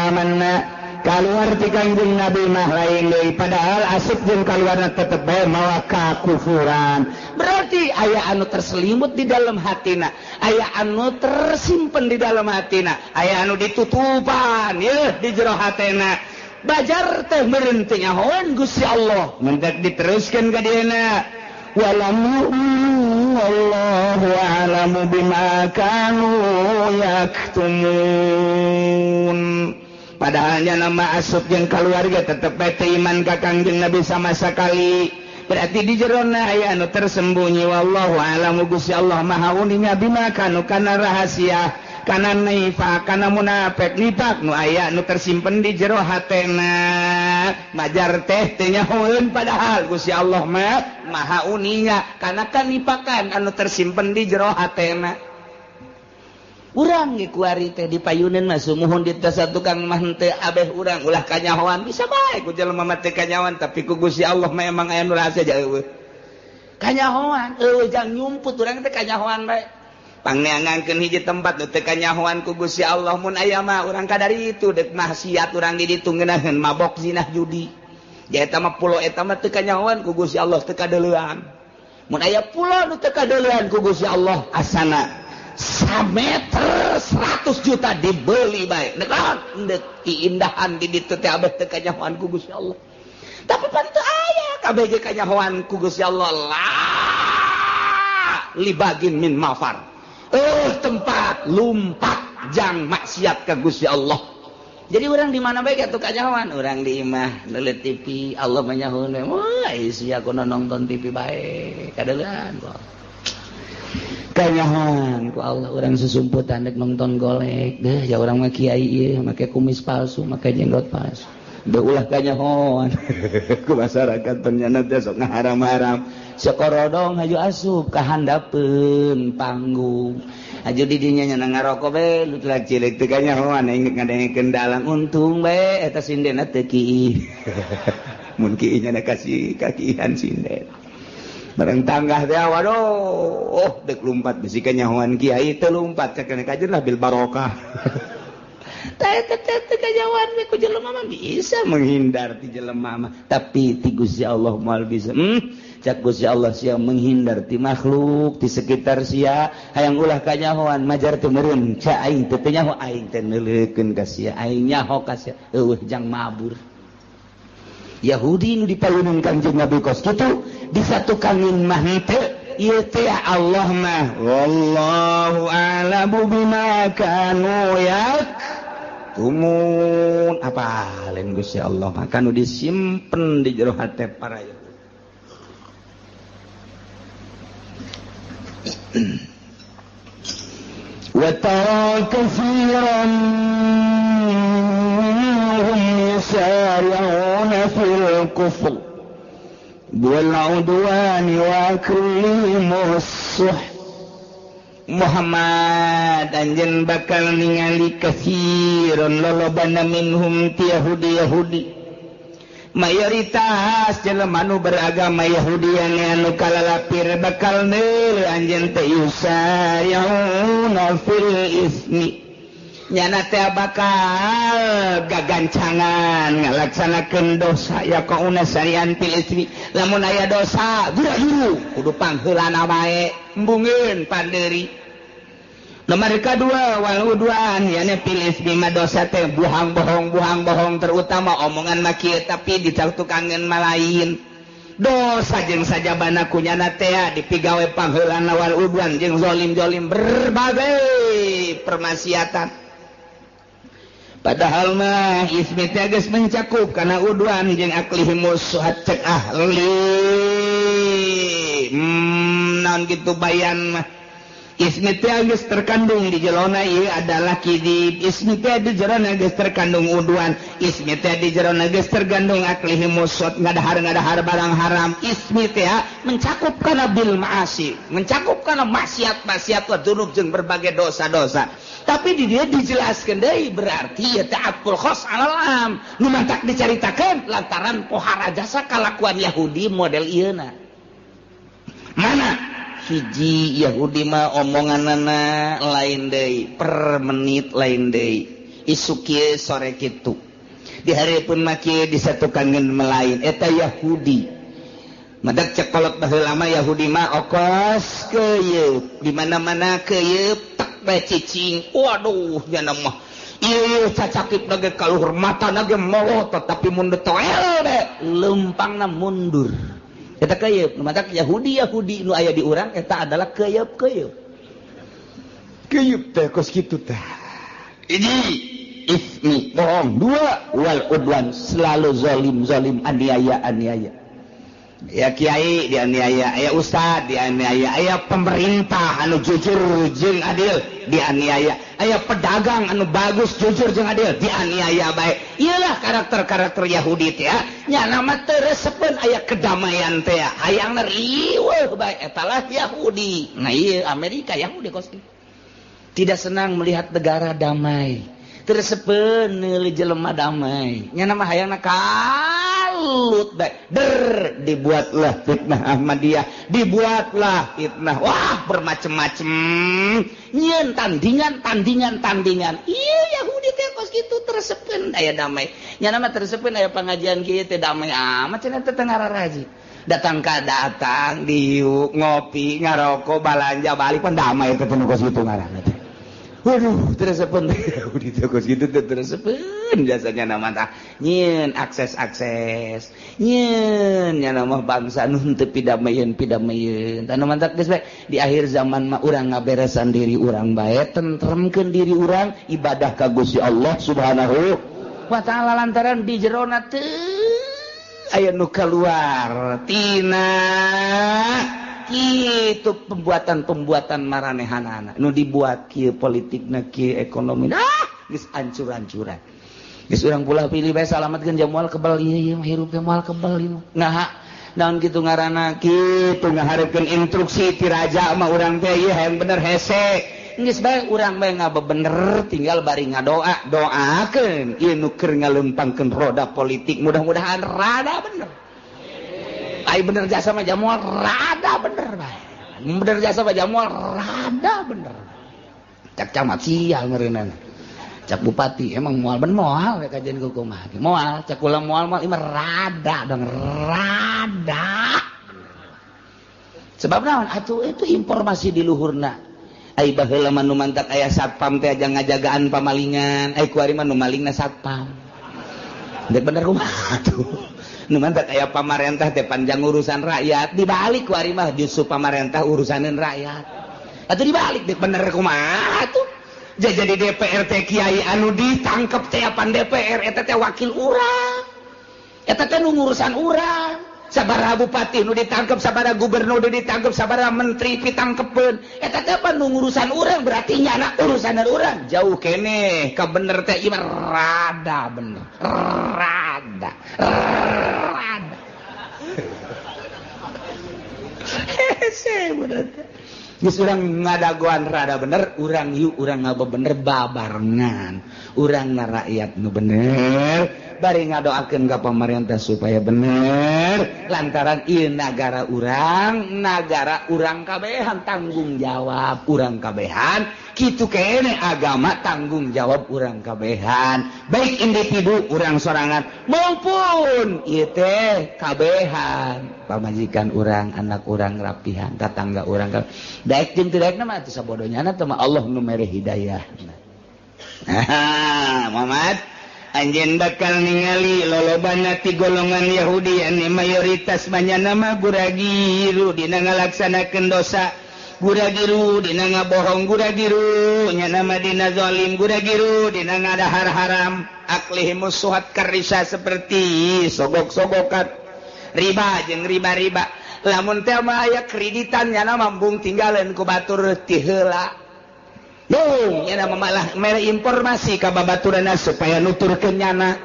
amanna kaluar ti Kangjeng Nabi mah lain deui padahal asup jeung kaluarna tetep bae mawa kakufuran. Berarti aya anu terselimut di dalam hatina, aya anu tersimpen di dalam hatina, aya anu ditutupan yeuh di jero hatena. Bajar teh meureun teu nyahoan Gusti Allah, mendak diteruskeun ka dieuna. Walam yu'minu wallahu a'lamu bima kanu yaktumun. Padahalnya nama asup jeung keluarga tetep bae teu iman ka Kangjeng Nabi sama sekali. Berarti di jerona aya anu tersembunyi wallahu a'lamu Gusti Allah maha uninga bima kanu kana rahasia kana nifaq kana munafik nifaq nu aya nu tersimpen di jero hatena. Majar teh teu nyahoeun padahal Gusti Allah mah maha uninga kana kanipakan anu tersimpen di jero hatena. Urang ge kuari teh dipayuneun mah sumuhun di teh tukang mah henteu abeh urang ulah kanyahoan bisa bae ku jelema mah teu kanyahoan tapi ku Gusti Allah mah emang aya nu rahasia jauh kanyahoan eueuh jang nyumput urang teh kanyahoan bae pangneangankeun hiji tempat nu teu kanyahoan ku Gusti Allah mun aya mah urang kadari itu deuk maksiat urang di ditu ngeunaheun mabok zinah judi ja eta mah pulo eta mah teu kanyahoan ku Gusti Allah teu kadeulean mun aya pulo nu teu kadeulean ku Gusti Allah asana sameter 100 juta dibeli bae nek ndek keindahan di ditu teh abeh teu kanyahoan ku Gusti Allah tapi pan teu aya kabeh ge kanyahoan ku Gusti Allah la libagin min mafar tempat lumpat jang maksiat ka Gusti Allah. Jadi urang di mana bae atuh kanyahoan urang di imah neuleut TV Allah manyahoeun wah sia kuno nonton TV bae kadeulean kok. Kanyahan ku Allah urang susumputan dek nonton golek deh ya urang mah kiai ieu make kumis palsu, make jenggot palsu. Deh ulah kanyahoan ku masyarakat ternyata teh sok ngaharam-haram. Sekorodong haju asup ka handapeun panggung. Haju di dinya nya ngarokok bae lutlak cilik teu kanyahoan aing ngadengekeun dalang untung bae eta sindena teu kiih. Mun kiih nya kasih kakihan sinden. Bareng tanggah teh waduh, oh dek lumpat bisi kanyahoan kiai teu lumpat cek kajen lah bil barokah. Teh teh teh kanyahoan we ku jelema mah bisa menghindar ti jelema mah, tapi ti Gusti Allah moal bisa. Cak Gusti Allah sia menghindar ti makhluk ti sekitar sia, hayang ulah kanyahoan majar teu meureun ca aing teu nyaho aing teh neuleukeun ka sia, aing nyaho ka sia eueuh jang mabur. Yahudi nu dipayunun Kangjeng Nabi kos kitu disatukanin mah henteu ieu teh Allah mah wallahu a'lamu bima kanu yaktumun. Apa lain Gusti Allah mah kanu disimpen di jero hate para Yahudi. Wa tara katsiran minhum yusari'una fil kufr wal 'udwani wa aklihim as-suh. Muhammad anjeun bakal ningali katsiran lolobana minhum ti Yahudi Yahudi mayoritas jelema nu beragama Yahudi anu kalalapir bakal neuleuh anjeun teh yusari'una fil ismi nyana teh bakal gagancangan ngalaksanakeun dosa ya kauna sarian fil ismi lamun aya dosa gura-guru kudu pangheulana bae embungeun pandeuri. Nomor kedua wal udwan yani fil ismi mah dosa teh buhang bohong terutama omongan mah kieu tapi ditukangeun mah lain. Dosa jeung sajabana kunyana teh dipigawe pangheulana wal udwan jeung zalim-zalim berbagai permaksiatan. Padahal mah ismi teh geus mencakup kana udwan jeung aklihimus suhat cek ahli. Naon kitu bayan mah ismi teh geus terkandung di jerona ieu adalah kidib. Ismi teh di jerona geus terkandung udwan. Ismi teh di jerona geus terkandung aklihimus suhat ngadahar-ngadahar barang haram. Ismi teh mencakup kana bil ma'asi, mencakup kana maksiat-maksiat wa dzunub jeung berbagai dosa-dosa. Tapi di dia dijelaskan deui berarti ya ta'atul khos alal am nu mantak dicaritakeun lantaran pohara jasa kalakuan Yahudi model ieuna. Mana hiji Yahudi mah omonganana lain deui, per menit lain deui, isuk kieu sore kitu. Di hareupeun mah kieu disatukankeun melain eta Yahudi. Madak cek kolot baheula mah Yahudi mah okos keuyeup, di mana-mana keuyeup bae cicing. Waduh nya mah ieu cacakip nage kaluhur mata nage molotot tapi mun ditoel bae leumpangna mundur. Eta keuyeup, matak Yahudi Yahudi nu aya di urang eta adalah keuyeup-keuyeup. Keuyeup teh kos kitu teh. Ini ismi bohong, dua wal udwan selalu zalim-zalim aniaya-aniaya. Ya kiai dianiaya, ya ustad dianiaya, ya pemerintah anu jujur jeung adil dianiaya, aya pedagang anu bagus jujur jeung adil dianiaya bae. Iyalah karakter-karakter Yahudi teh nya nama teu resepeun aya kedamaian teh, hayangna riweuh bae eta lah Yahudi. Nah ieu Amerika Yahudi kos kitu. Tidak senang melihat negara damai, teu resepeun neuli jelema damai. Nya nama hayangna kalut bae. Der dibuatlah fitnah Ahmadiyah, dibuatlah fitnah, wah bermacam-macam, nyeun tandingan. Iya Yahudi teh kos kitu teresepeun aya damai. Nya mah teresepeun aya pangajian kieu teh damai amat cenah teh teu ngararaji. Datang ka datang diuk ngopi ngaroko balanja balik pan damai teh teu kos kitu ngaranna teh. Waduh teresepeun Yahudi teh kos kitu teh teresepeun biasanya nama tah nyieun akses-akses nyieun nya nama bangsa nu henteu pidamayeun tah mantak geus bae di akhir zaman mah urang ngaberesan diri urang bae tentremkeun diri urang ibadah ka Gusti Allah Subhanahu wa taala lantaran di jerona teu aya nu kaluar tina kieu. Kitu pembuatan-pembuatan maranehanana nu dibuat kieu politikna kieu ekonomi geus ancur-ancuran. Geus urang pula pilih bae salamatkeun jam moal kebal ieu ieu hirup teh moal kebal ieu. Nah, naon kitu ngaranna kitu ngaharepkeun instruksi ti raja mah urang teh ieu hayang bener hese. Geus bae urang bae ngabebener tinggal bari ngadoa, doakeun ieu nu keur ngalempangkeun roda politik mudah-mudahan rada bener. Ai bener jasa mah jamual rada bener bae. Bener jasa mah jamual rada bener. Cak camat sial meureunana. Cak bupati emang moal ben moal we kajian kumaha. Moal cak kula moal moal ieu rada dong rada. Sebab naon atuh itu informasi di luhurna. Ai baheula mah nu mantak aya satpam teh aja ngajagaan pamalingan, ai kuari mah nu malingna satpam. Dek bener kumaha atuh. Nu mantak aya pamarentah teh panjang urusan rakyat, dibalik kuari mah justru pamarentah urusaneun rakyat. Atuh dibalik dek bener kumaha atuh. Jadi DPR teh kiai anu ditangkep teh apan DPR eta teh wakil urang. Eta teh nu ngurusan urang. Sabaraha bupati nu ditangkep, sabaraha gubernur nu ditangkep, sabaraha menteri pitangkepeun. Eta teh pan nu ngurusan urang berarti nyana urusanan urang. Jauh keneh ka bener teh ieu rada bener. Rada. Rada. Hese bener teh. Geus urang ngadagoan rada bener, urang yuk urang ngabebener babarengan. Urang na rakyat nu bener, bari ngadoakeun ka pamarentah supaya bener, lantaran ieu nagara urang kabehan tanggung jawab urang kabehan, kitu keneh agama tanggung jawab urang kabehan, baik individu urang sorangan maupun ieu teh kabehan. Pamajikan urang, anak urang rapihan, tatangga urang. Daek jeung teu daekna mah atuh sabodonya teh mah Allah nu mere hidayah. Nah, Muhammad anjeun bakal ningali lolobana ti golongan Yahudi anu mayoritas banyana mah guragiru dina ngalaksanakeun dosa, guragiru dina ngabohong, guragiru nya mah dina zalim, guragiru dina ngadahar haram, aklihimus suhat karisa seperti sogok-sogokan riba jeung riba-riba. Lamun teh mah aya kreditan nyana mambung tinggalan ku batur ti heula. Yung nyana malah mere informasi ka babaturanna supaya nuturkeun nyana.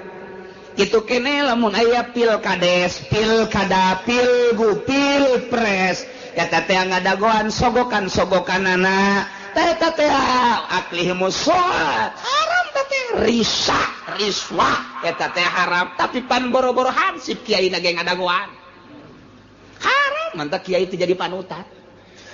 Kitu keneh lamun aya pilkades, pilkada, pilgu, pilpres, eta teh ngadagoan sogokan-sogokanana. Eta teh aklihimus suhat haram teh risa, riswah eta teh haram, tapi pan boro-boro hansip kiai na ge ngadagoan. Haram mantak kiai teh jadi panutan.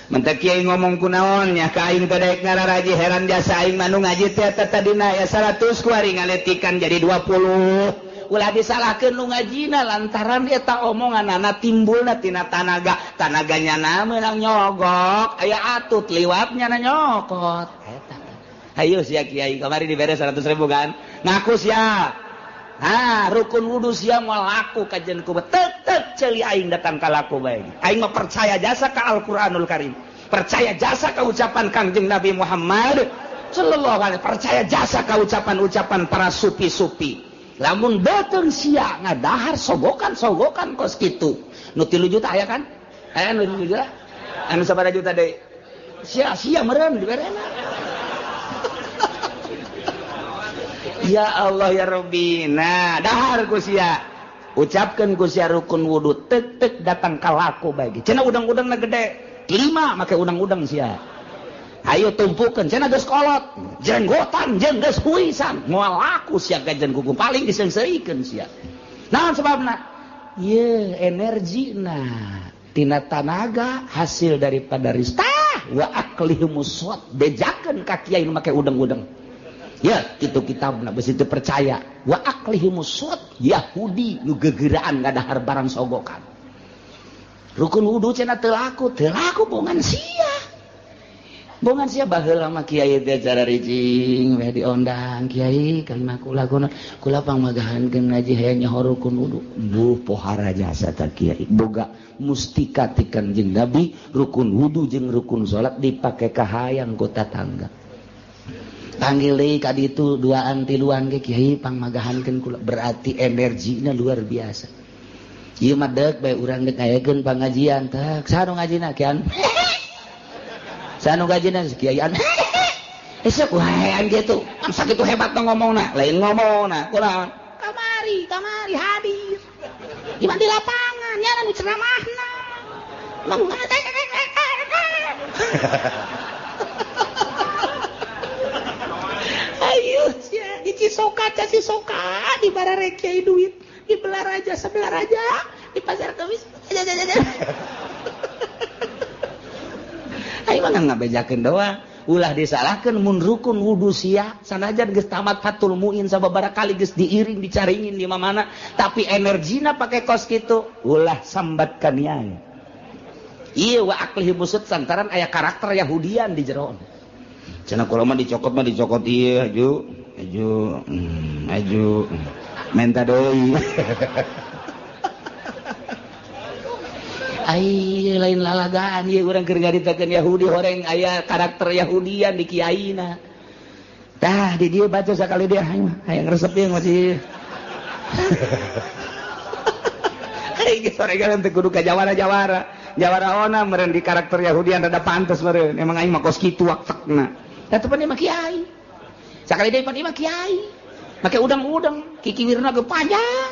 Mantak kiai ngomong kunaon nya ka aing teh daek ngararaji heran jasa aing mah nu ngaji teh eta tadina ya 100 kuari ngaletikan jadi 20. Ulah disalahkeun nu ngajina lantaran eta omonganana timbulna tina tanaga, tanaganya na meunang nyogok, aya atut liwatnya na nyokot. Eta. Hayu sia kiai kamari dibere 100.000 kan? Ngaku sia. Ah, rukun wudu sia moal laku kajen ku tetep ceuli aing datang ka laku bae. Aing mah percaya jasa ka Al-Qur'anul Karim. Percaya jasa ka ucapan Kangjeng Nabi Muhammad sallallahu alaihi, percaya jasa ka ucapan-ucapan para supi-supi. Lamun beuteung sia ngadahar sogokan-sogokan kos kitu. Nu 3 juta aya kan? Aya nu 3 juta? Anu sabaraha juta deui? Sia-sia meureun diberena. Ya Allah ya Rabbi. Nah, dahar ku sia. Ucapkeun ku sia rukun wudu tek-tek datang ka laku bae. Cenah udang-udangna gede. 5 make udang-udang sia. Ayo tumpukeun cenah geus kolot, jenggotan jeung geus huisan. Moal laku sia gajen kuku paling diseungseurikeun sia. Naon sebabna? Ye energina tina tanaga hasil daripada ristah wa aklihimus suat bejakeun ka kiai nu make udang-udang. Ya, kitu kitabna beusi teu percaya. Wa aklihimus suat Yahudi nu gegeraan ngadahar barang sogokan. Rukun wudu cenah teu laku bongan sia. Bongan sia baheula mah kiai teh cara ricing we diondang kiai kalimah kula guna kula pangmagahankeun ngaji hayang nyaho rukun wudu. Buh pohara jasa ta kiai. Boga mustika ti Kangjeng Nabi rukun wudu jeung rukun salat dipake kahayang ku tatangga. Panggil deui ka ditu duaan tiluan ge kiai pangmagahankeun kula, berarti energina luar biasa. Ieu mah deuk bae urang deuk ngayakeun pangajian teh. Saha nu ngajina kian? Saha nu ngajina kiaian? Esok wae gitu. Am sakitu hebat ngomongna, lain ngomongna. Kunaon? Kamari, kamari hadir. Di di lapangan nya nu ceramahna. Ayo sia di Cisoka, Cisoka di bararek kiai duit, di Belaraja sebelah raja, di Pasar Kamis. Ayo mah ngabejakeun doang. Ulah disalahkeun mun rukun wudu sia sanajan geus tamat Fathul Muin sababaraha kali geus diiring dicaringin di mana tapi energina pake kos kitu ulah sambat kaniaya. Ieu wa aklihi busut santaran aya karakter Yahudian di jero. Cenah kula mah dicokot ieu aju aju aju menta deui. Ai lain lalagaan ieu urang keur ngaritakeun Yahudi horeng aya karakter Yahudian di kiaina. Tah di dieu baca sakali dia hayang resep ieu masih. Ai geus horegan teu kudu ka jawara-jawara. Jawara ona meureun di karakter Yahudian rada pantes meureun. Emang aing mah kos kitu waktekna. Tah teu pan mah kiai. Sakali deui pan mah kiai. Make udang-udang, kikiwirna ge panjang.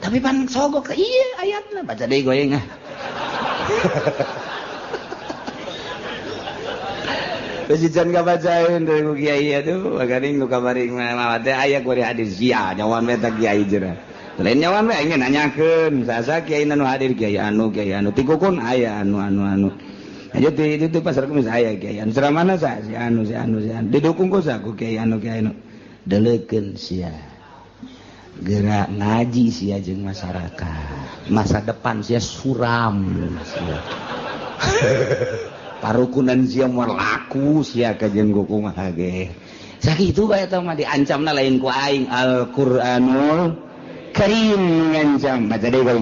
Tapi pan sogok ke iya ayatna baca deui goyeng ah. Geus can kabacaeun deui ku kiai atuh bagaring nu kamari mah teh aya ku hadir sia nyawan we teh kiai cenah. Lain nyawan we aing nanyakeun sasa kiai nu hadir kiai anu tikukun aya anu anu anu. Aja di itu pasar kemis aya kiai anu ceramahna sa si anu si anu si anu didukung ku sa ku kiai anu kiai anu. Deleukeun sia. Gerak ngaji sia jeung masyarakat. Masa depan sia suram sia. Parukunan sia moal laku sia ka jeung kumaha ge. Sakitu bae eta mah diancamna lain ku aing Al-Qur'anul Karim ngancam baca deui bae.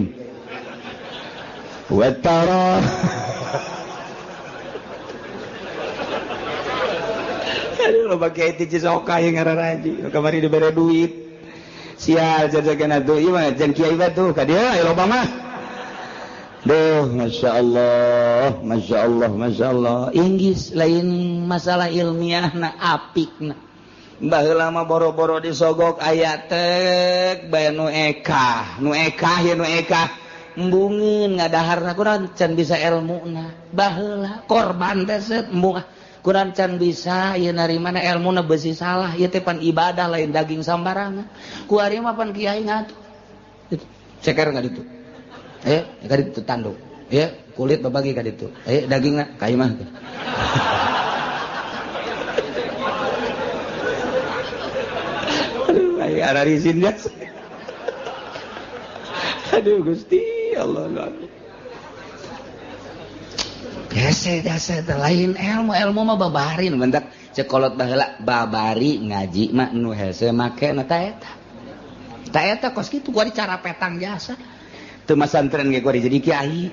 Wa tara aduh loba kiai ti Cisoka yang ngararaji kamari dibere duit. Sial jajagan atuh ieu mah jeung kiai batu ka dieu aya loba mah. Duh masyaallah, masyaallah, masyaallah. Inggris lain masalah ilmiahna apikna. Baheula mah boro-boro disogok aya tek bae nu ekah, nu ekah ye nu ekah. Embungeun ngadaharna kurang can bisa elmuna. Baheula korban teh seut embung kurang can bisa ieu narimana elmuna beusi salah ieu teh pan ibadah lain daging sambarangan. Ku ari mah pan kiai ngatur. Ceker ka ditu. Ka ditu tanduk. Ya, kulit babagi ka ditu. Dagingna ka imah. Aduh, ai ararisin nya. Aduh Gusti Allah Allah. Hese jasa lain ilmu ilmu mah babarin bentak cekolot baheula babari ngaji mah nu hese make na ta eta. Ta eta kos kitu gua dicara petang jasa. Teu masantren ge gua jadi kiai.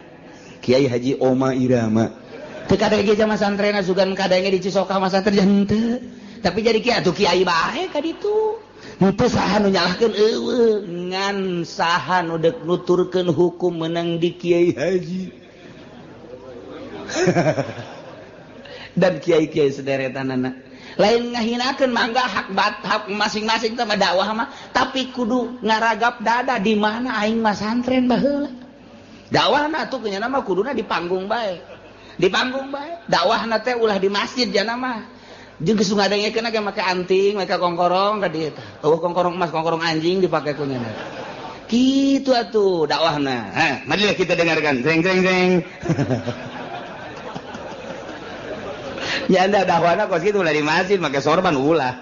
Kiai Haji Oma Irama. Teu kadenge ge masantrenna sugan kadenge di Cisoka masantren henteu. Tapi jadi kiai atuh kiai bae ka ditu. Henteu saha nu nyalahkeun eueuh ngan saha nu deuk nuturkeun hukum meunang di Kiai Haji. Dan kiai-kiai sederetanana lain ngahinakeun mangga hak hak masing-masing teh dakwah mah tapi kudu ngaragap dada di mana aing masantren baheula dakwahna atuh nya mah kuduna di panggung bae di panggung bae dakwahna teh ulah di masjid jana mah jeung geus ngadengekeun ge make anting make kongkorong ka dieu tah eueuh kongkorong emas kongkorong anjing dipake ku nya kitu atuh dakwahna. Ha marilah kita dengarkan jeng jeng jeng. Ya anda dakwahna kos kitu ulah di masjid make sorban ulah.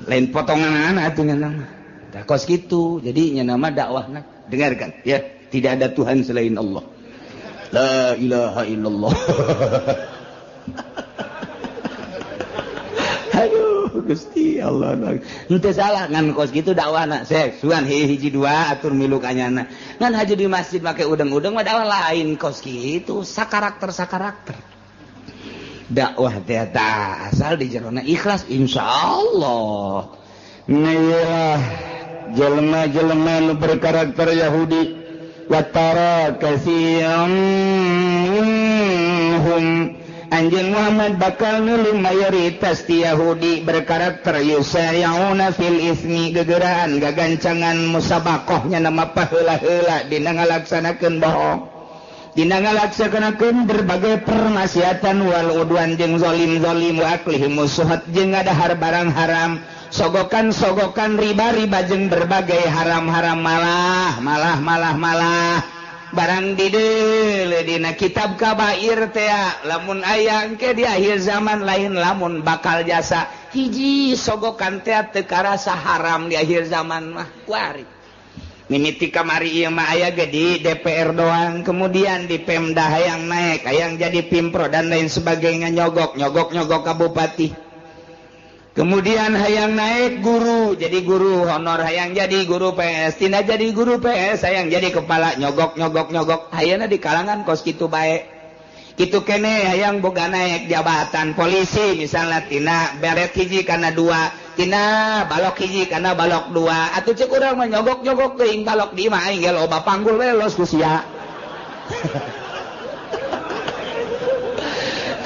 Lain potongan atuh nya mah. Tah kos kitu. Jadi nya nama dakwahna dengarkan ya, tidak ada Tuhan selain Allah. La ilaha illallah. Aduh Gusti Allah. Henteu salah ngan kos kitu dakwahna. Sek sugan hiji dua atur milu kanyana. Ngan haji di masjid make udeng-udeng mah dakwah lain kos kitu, sakarakter-sakarakter. Dakwah teh asal di jerona ikhlas insyaallah. Ngelah jelema-jelema nu berkarakter Yahudi Wa tara katsiran minhum anjeun Muhammad bakal nulung mayoritas ti Yahudi berkarakter yusari'una fil ismi gegeraan gagancangan musabakohnya nama paheula-heula dina ngalaksanakeun bohong dina ngalaksanakeun berbagai permaksiatan wal udwan jeung zalim-zalim wa aklihim suhat jeung ngadahar barang haram sogokan-sogokan riba-riba jeung berbagai haram-haram malah malah malah malah barang dideule dina kitab kabair teh lamun aya engke di akhir zaman lain lamun bakal jasa hiji sogokan teh teu karasa haram di akhir zaman mah kuari mimiti kamari ieu mah aya ge di DPR doang kemudian di Pemda hayang naik hayang jadi Pimpro dan lain sebagainya nyogok nyogok nyogok ka bupati kemudian hayang naik guru jadi guru honor hayang jadi guru PS tina jadi guru PS hayang jadi kepala nyogok nyogok nyogok hayana di kalangan kos kitu bae kitu kene hayang boga naik jabatan polisi misalnya tina beret hiji kana dua tina balok hiji kana balok dua atuh ceuk urang mah nyogok nyogok teuing balok di imah aing ge loba panggul we los ku sia.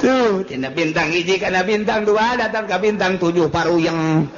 Tuh, tina bintang hiji kana bintang dua datang ka bintang 7 paruyeng.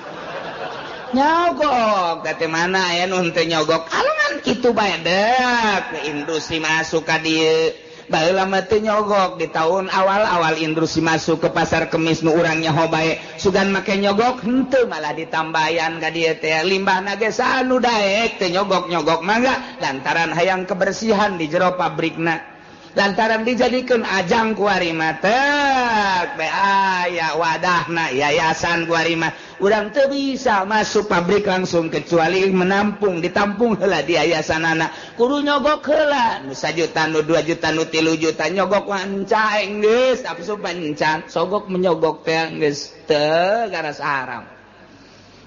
Nyogok, teh mana aya nu henteu nyogok? Kalangan kitu bae dek, industri masuk ka dieu. Baheula mah teu nyogok di tahun awal-awal industri masuk ke pasar kemis nu urang nyaho bae. Sugan make nyogok henteu malah ditambayan ka dieu teh. Limbahna ge sanu daek teu nyogok-nyogok mangga lantaran hayang kebersihan di jero pabrikna. Lantaran dijadikan ajang kuari mah tek be aya wadahna yayasan kuari mah urang teu bisa masuk pabrik langsung kecuali menampung ditampung heula di yayasanana kudu nyogok heula nu 1 juta nu 2 juta nu 3 juta nyogok wanca geus asup pancan sogok menyogok teh geus teu karasa haram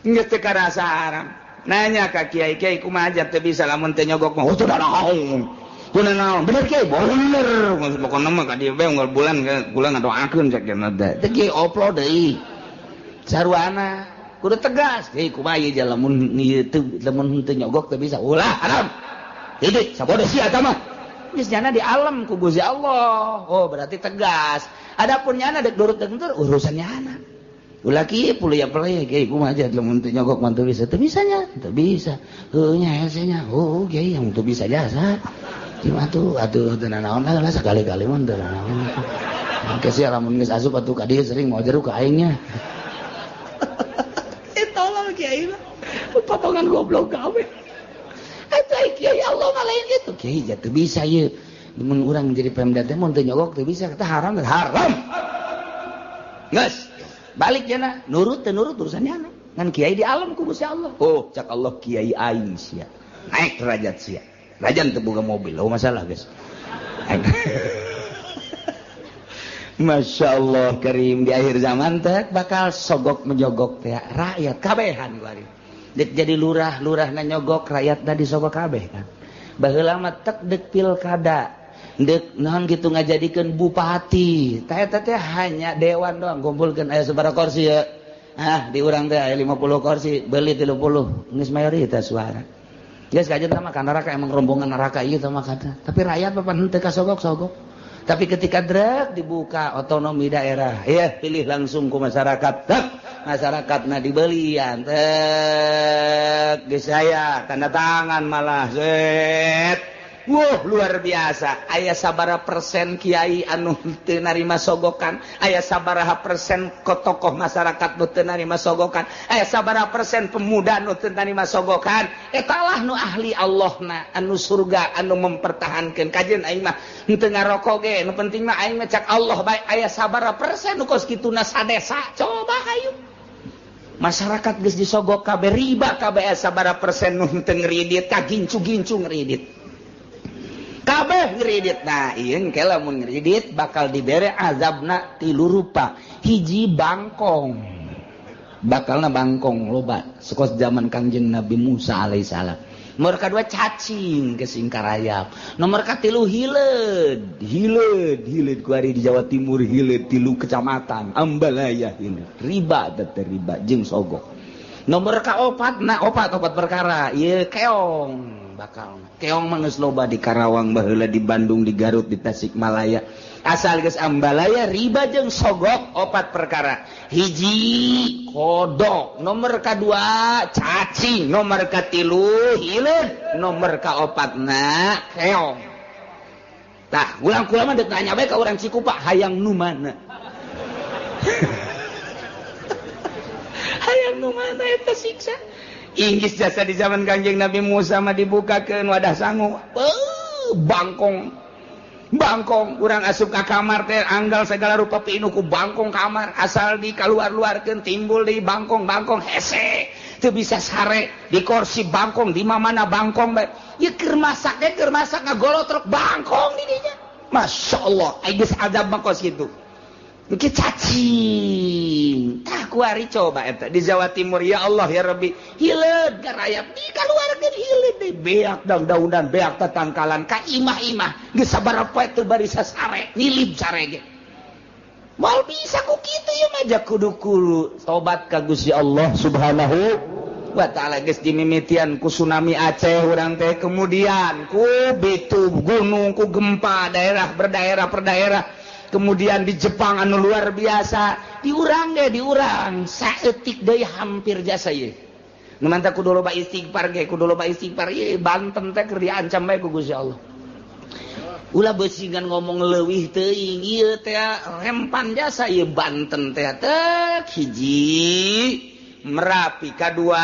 geus teu karasa haram nanya ka kiai-kiai kumaha aja teu bisa lamun teu nyogok mah teu naon Kuna naon bener kiai bener pokona mah ka dieu bae unggal bulan bulan ngadoakeun cek cenah teh teh kiai oplo deui sarwana kudu tegas kiai kumaha ieu lamun ieu teu lamun henteu nyogok teu bisa ulah haram titik sabodo sia eta mah geus nyana di alam ku Gusti Allah oh berarti tegas adapun nyana dek durut dek henteu urusan nyana ulah kieu puluh ya peleh kiai kumaha aja lamun teu nyogok mah teu bisa teu bisa nya teu bisa heuh nya hese nya oh kiai yang teu bisa jasa cuma tuh atuh teu nanaon lah sekali-kali mah teu nanaon. Engke sia lamun geus asup atuh ka dieu sering mau jeruk ka aingnya. Eh tolol kiai mah. Potongan goblok gawe. Eta kiai Allah mah lain kitu. Kiai ja teu bisa ieu. Mun urang jadi Pemda teh mun teu nyogok teu bisa kata haram haram. Geus. Balik jana nurut teu nurut urusan nyana. Ngan kiai di alam ku Gusti Allah. Oh, cak Allah kiai aing sia. Naik derajat sia. Rajan teu boga mobil, oh masalah guys. Masya Allah karim di akhir zaman teh bakal sogok menyogok teh rakyat kabehan kuari. Dek jadi lurah, lurahna nyogok rakyatna disogok kabeh kan. Baheula mah tek dek pilkada, dek naon kitu ngajadikeun bupati. Tah eta teh hanya dewan doang kumpulkeun aya sabaraha kursi ya. Ah di urang teh aya 50 kursi, beuli 30, geus mayoritas suara. Geus kajen mah ka neraka emang rombongan neraka ieu teh mah kata. Tapi rakyat papan henteu kasogok-sogok. Tapi ketika drek dibuka otonomi daerah, ya pilih langsung ku masyarakat. Tek masyarakatna dibelian. Tek geus aya tanda tangan malah set. Wuh luar biasa. Aya sabaraha persen kiai anu teu narima sogokan, aya sabaraha persen tokoh masyarakat nu teu narima sogokan, aya sabaraha persen pemuda nu teu narima sogokan. Eta lah nu ahli Allahna, anu surga, anu mempertahankeun. Kajeun aing mah henteu ngarokok ge, nu penting mah aing mah cak Allah bae. Aya sabaraha persen nu kos kituna sadesa. Coba hayu. Masyarakat geus disogok kabeh riba kabeh aya sabaraha persen nu henteu ngridit, kagincu-gincu ngridit. Kabeh ngridit. Nah ieu engke lamun ngridit bakal dibere azabna tilu rupa. Hiji bangkong. Bakalna bangkong loba sekos zaman Kangjeng Nabi Musa alaihissalam. Nomor kadua cacing ke singkarayap. Nomor katilu hileud, hileud, hileud kuari di Jawa Timur hileud tilu kecamatan Ambalaya hileud. Riba teh riba jeung sogok. Nomor kaopat nah opat perkara ieu keong. bakal. Keong mah geus loba di Karawang baheula, di Bandung, di Garut, di Tasikmalaya. Asal geus ambalaya riba jeung sogok opat perkara. Hiji kodok, nomor kadua cacing, nomor katilu hileud, nomor kaopatna keong. Tah, ulang kula mah deuk nanya bae ka urang Cikupa hayang nu mana? Hayang nu mana eta siksa? Inggris jasa di zaman Kanjeng Nabi Musa mah dibukakeun wadah sangu. Bangkong. Bangkong urang asup ka kamar teh anggal segala rupa pinuh ku bangkong kamar, asal dikaluar-luarkeun timbul di bangkong-bangkong hese. Teu bisa sare di kursi bangkong, di mana bangkong bae. Ieu keur masak ge keur masak ngagolotrok bangkong di dinya. Masyaallah, ai geus azab mah kos kitu. Engke cacing. Tah kuari coba eta di Jawa Timur, ya Allah ya Rabbi, hileud garayap dikaluarkeun hileud deui beak daun-daunan beak tatangkalan ka imah-imah geus sabaraha poe teu bari sasare nilib sare ge. Moal bisa ku kitu ieu mah ja kudu kulu tobat ka Gusti Allah Subhanahu wa taala. Geus dimimitian ku tsunami Aceh urang teh, kemudian ku bitu gunung, ku gempa daerah berdaerah per daerah, kemudian di Jepang anu luar biasa, diurang ge diurang saeutik deui hampir jasa ieu. Nu mantap kudu loba istighfar ge, kudu loba istighfar ieu Banten teh keur diancam bae ku Gusti Allah. Ulah beusingan ngomong leuwih teuing ieu teh rempan jasa ieu Banten teh teh hiji Merapi kadua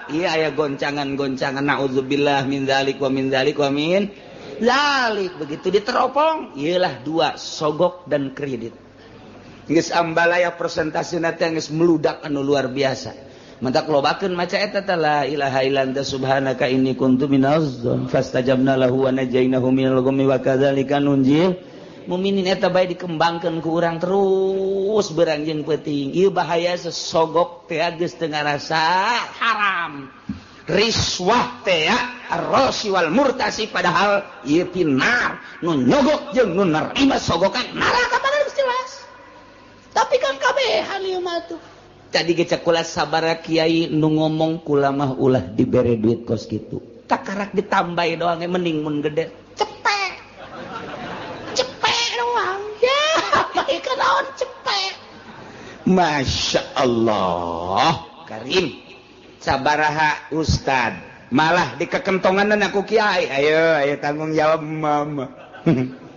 ieu aya goncangan-goncangan naudzubillah min dzalik wa min dzalik wa min lalik. Begitu diteropong iyalah dua sogok dan kredit. Geus ambalaya persentasena teh geus meludak anu luar biasa. Mantak lobakeun maca eta teh la ilaha illa anta subhanaka inni kuntu minaz zalimin fastajabna lahu wa najainahu minal ghammi wa kadzalika nunjil muminin. Eta bae dikembangkeun ku urang terus berang jeung peuting. Ieu bahaya sesogok teh geus teu ngarasa haram. Riswah teh ar-rasi wal murtasi, padahal ieu pinar nu nyogok jeung nu nerima sogokan neraka padahal geus jelas. Tapi kan kabehan ieu mah tuh. Tadi ge cek kula sabara kiai nu ngomong kula mah ulah dibere duit kos kitu. Takarak ditambahi doang ge mending mun gede. Cepek. Cepek doang. Ya, bae naon cepek. Masya Allah, Karim. Sabaraha ustad malah dikekentongan aku kiai, ayo ayo tanggung jawab mama.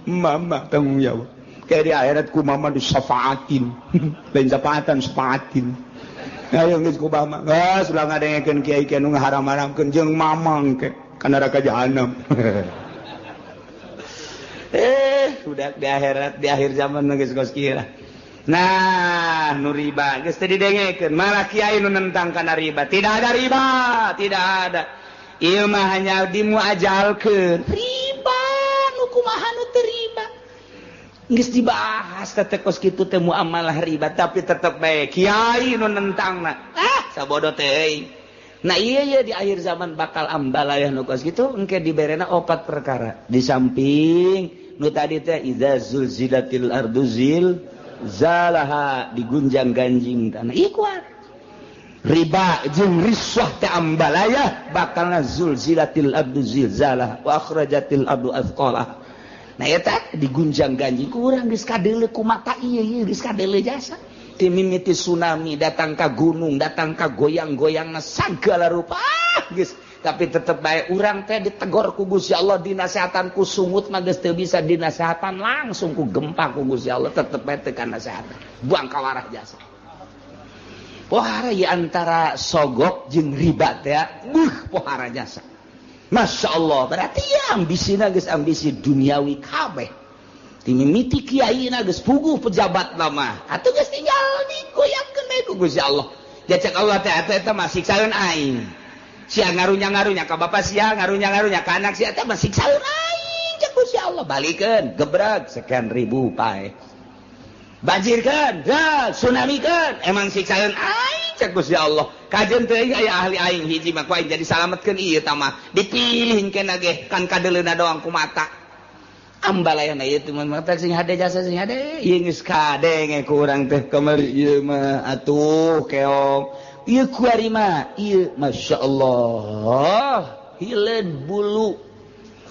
Mama tanggung jawab kayak di akhirat ku mama disafaatin lain syafaatan safaatin. Ayo geus ku mama geus ulah ngadengekeun kiai kiai nu ngaharam-haramkeun jeung mamang ke ka neraka jahanam. Udah di akhirat di akhir zaman geus kos kieu. Nah, nu riba geus teu didengekeun, malah kiai nu nentang kana riba. Tidak ada riba, tidak ada. Ieu mah hanya dimuajalkeun. Riba nu kumaha nu teu riba. Geus dibahas teh kos kitu teh muamalah riba, tapi tetep bae kiai nu nentangna. Ah, sabodo teh. Nah, iya iya di akhir zaman bakal ambalayah nu kos kitu engke diberena opat perkara. Di samping nu tadi teh iza zulzilatil ardu zil zalaha, digunjang-ganjing tanah. Ieu kuat. Riba jeung riswah teh ambalaya bakalna zulzilatil ardu zilzalah wa akhrajatil ardu athqalaha. Nah eta digunjang-ganjing ku urang geus kadeuleu ku mata ieu ieu geus kadeuleu jasa. Timimiti tsunami datang ka gunung, datang ka goyang-goyangna sagala rupa. Ah, geus tapi tetep bae urang teh ditegor ku Gusti Allah, dinasehatan ku sungut mah geus teu bisa dinasehatan langsung ku gempa ku Gusti Allah, tetep bae teu kanasehatan. Buang ka warah jasa. Pohara ieu antara sogok jeung riba teh, buh pohara jasa. Masya Allah, berarti ya ambisina geus ambisi duniawi kabeh. Timimiti kiaina geus puguh pejabat mah. Atuh geus tinggal digoyangkeun bae ku Gusti Allah. Jacek Allah teh atuh eta mah siksaeun aing. Sia ngarunya-ngarunya ka bapa sia, ngarunya-ngarunya ka anak sia, eta mah siksaeun aing cek Gusti Allah. Balikeun, gebreg sekian ribu pae. Banjirkeun, tsunamikeun, emang siksaeun aing cek Gusti Allah. Kajen teuing aya ahli aing hiji mah ku aing jadi salametkeun ieu tah mah. Dipilih kena ge kan kadeuleuna doang ku mata. Ambalayana ieu teh mah sing hade jasa sing hade ieu geus kadenge ku urang teh kamari ieu mah atuh keong. Ieu kuari mah ieu, Masya Allah, hileun bulu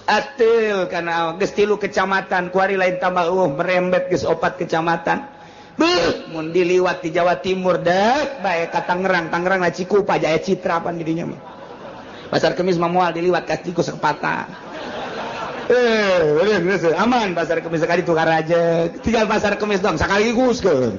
atil karena geus tilu kecamatan kuari, lain tambah merembet, geus opat kecamatan. Beuh, mun diliwat di Jawa Timur dek bae ka Tangerang, Tangerang na Cikupa, Jaya Citra pan didinya mah. Pasar Kemis mah moal diliwat ka tikus kepata. Eh, aman Pasar Kemis sekali tukar aja. Tinggal Pasar Kemis dong sekaligus ke.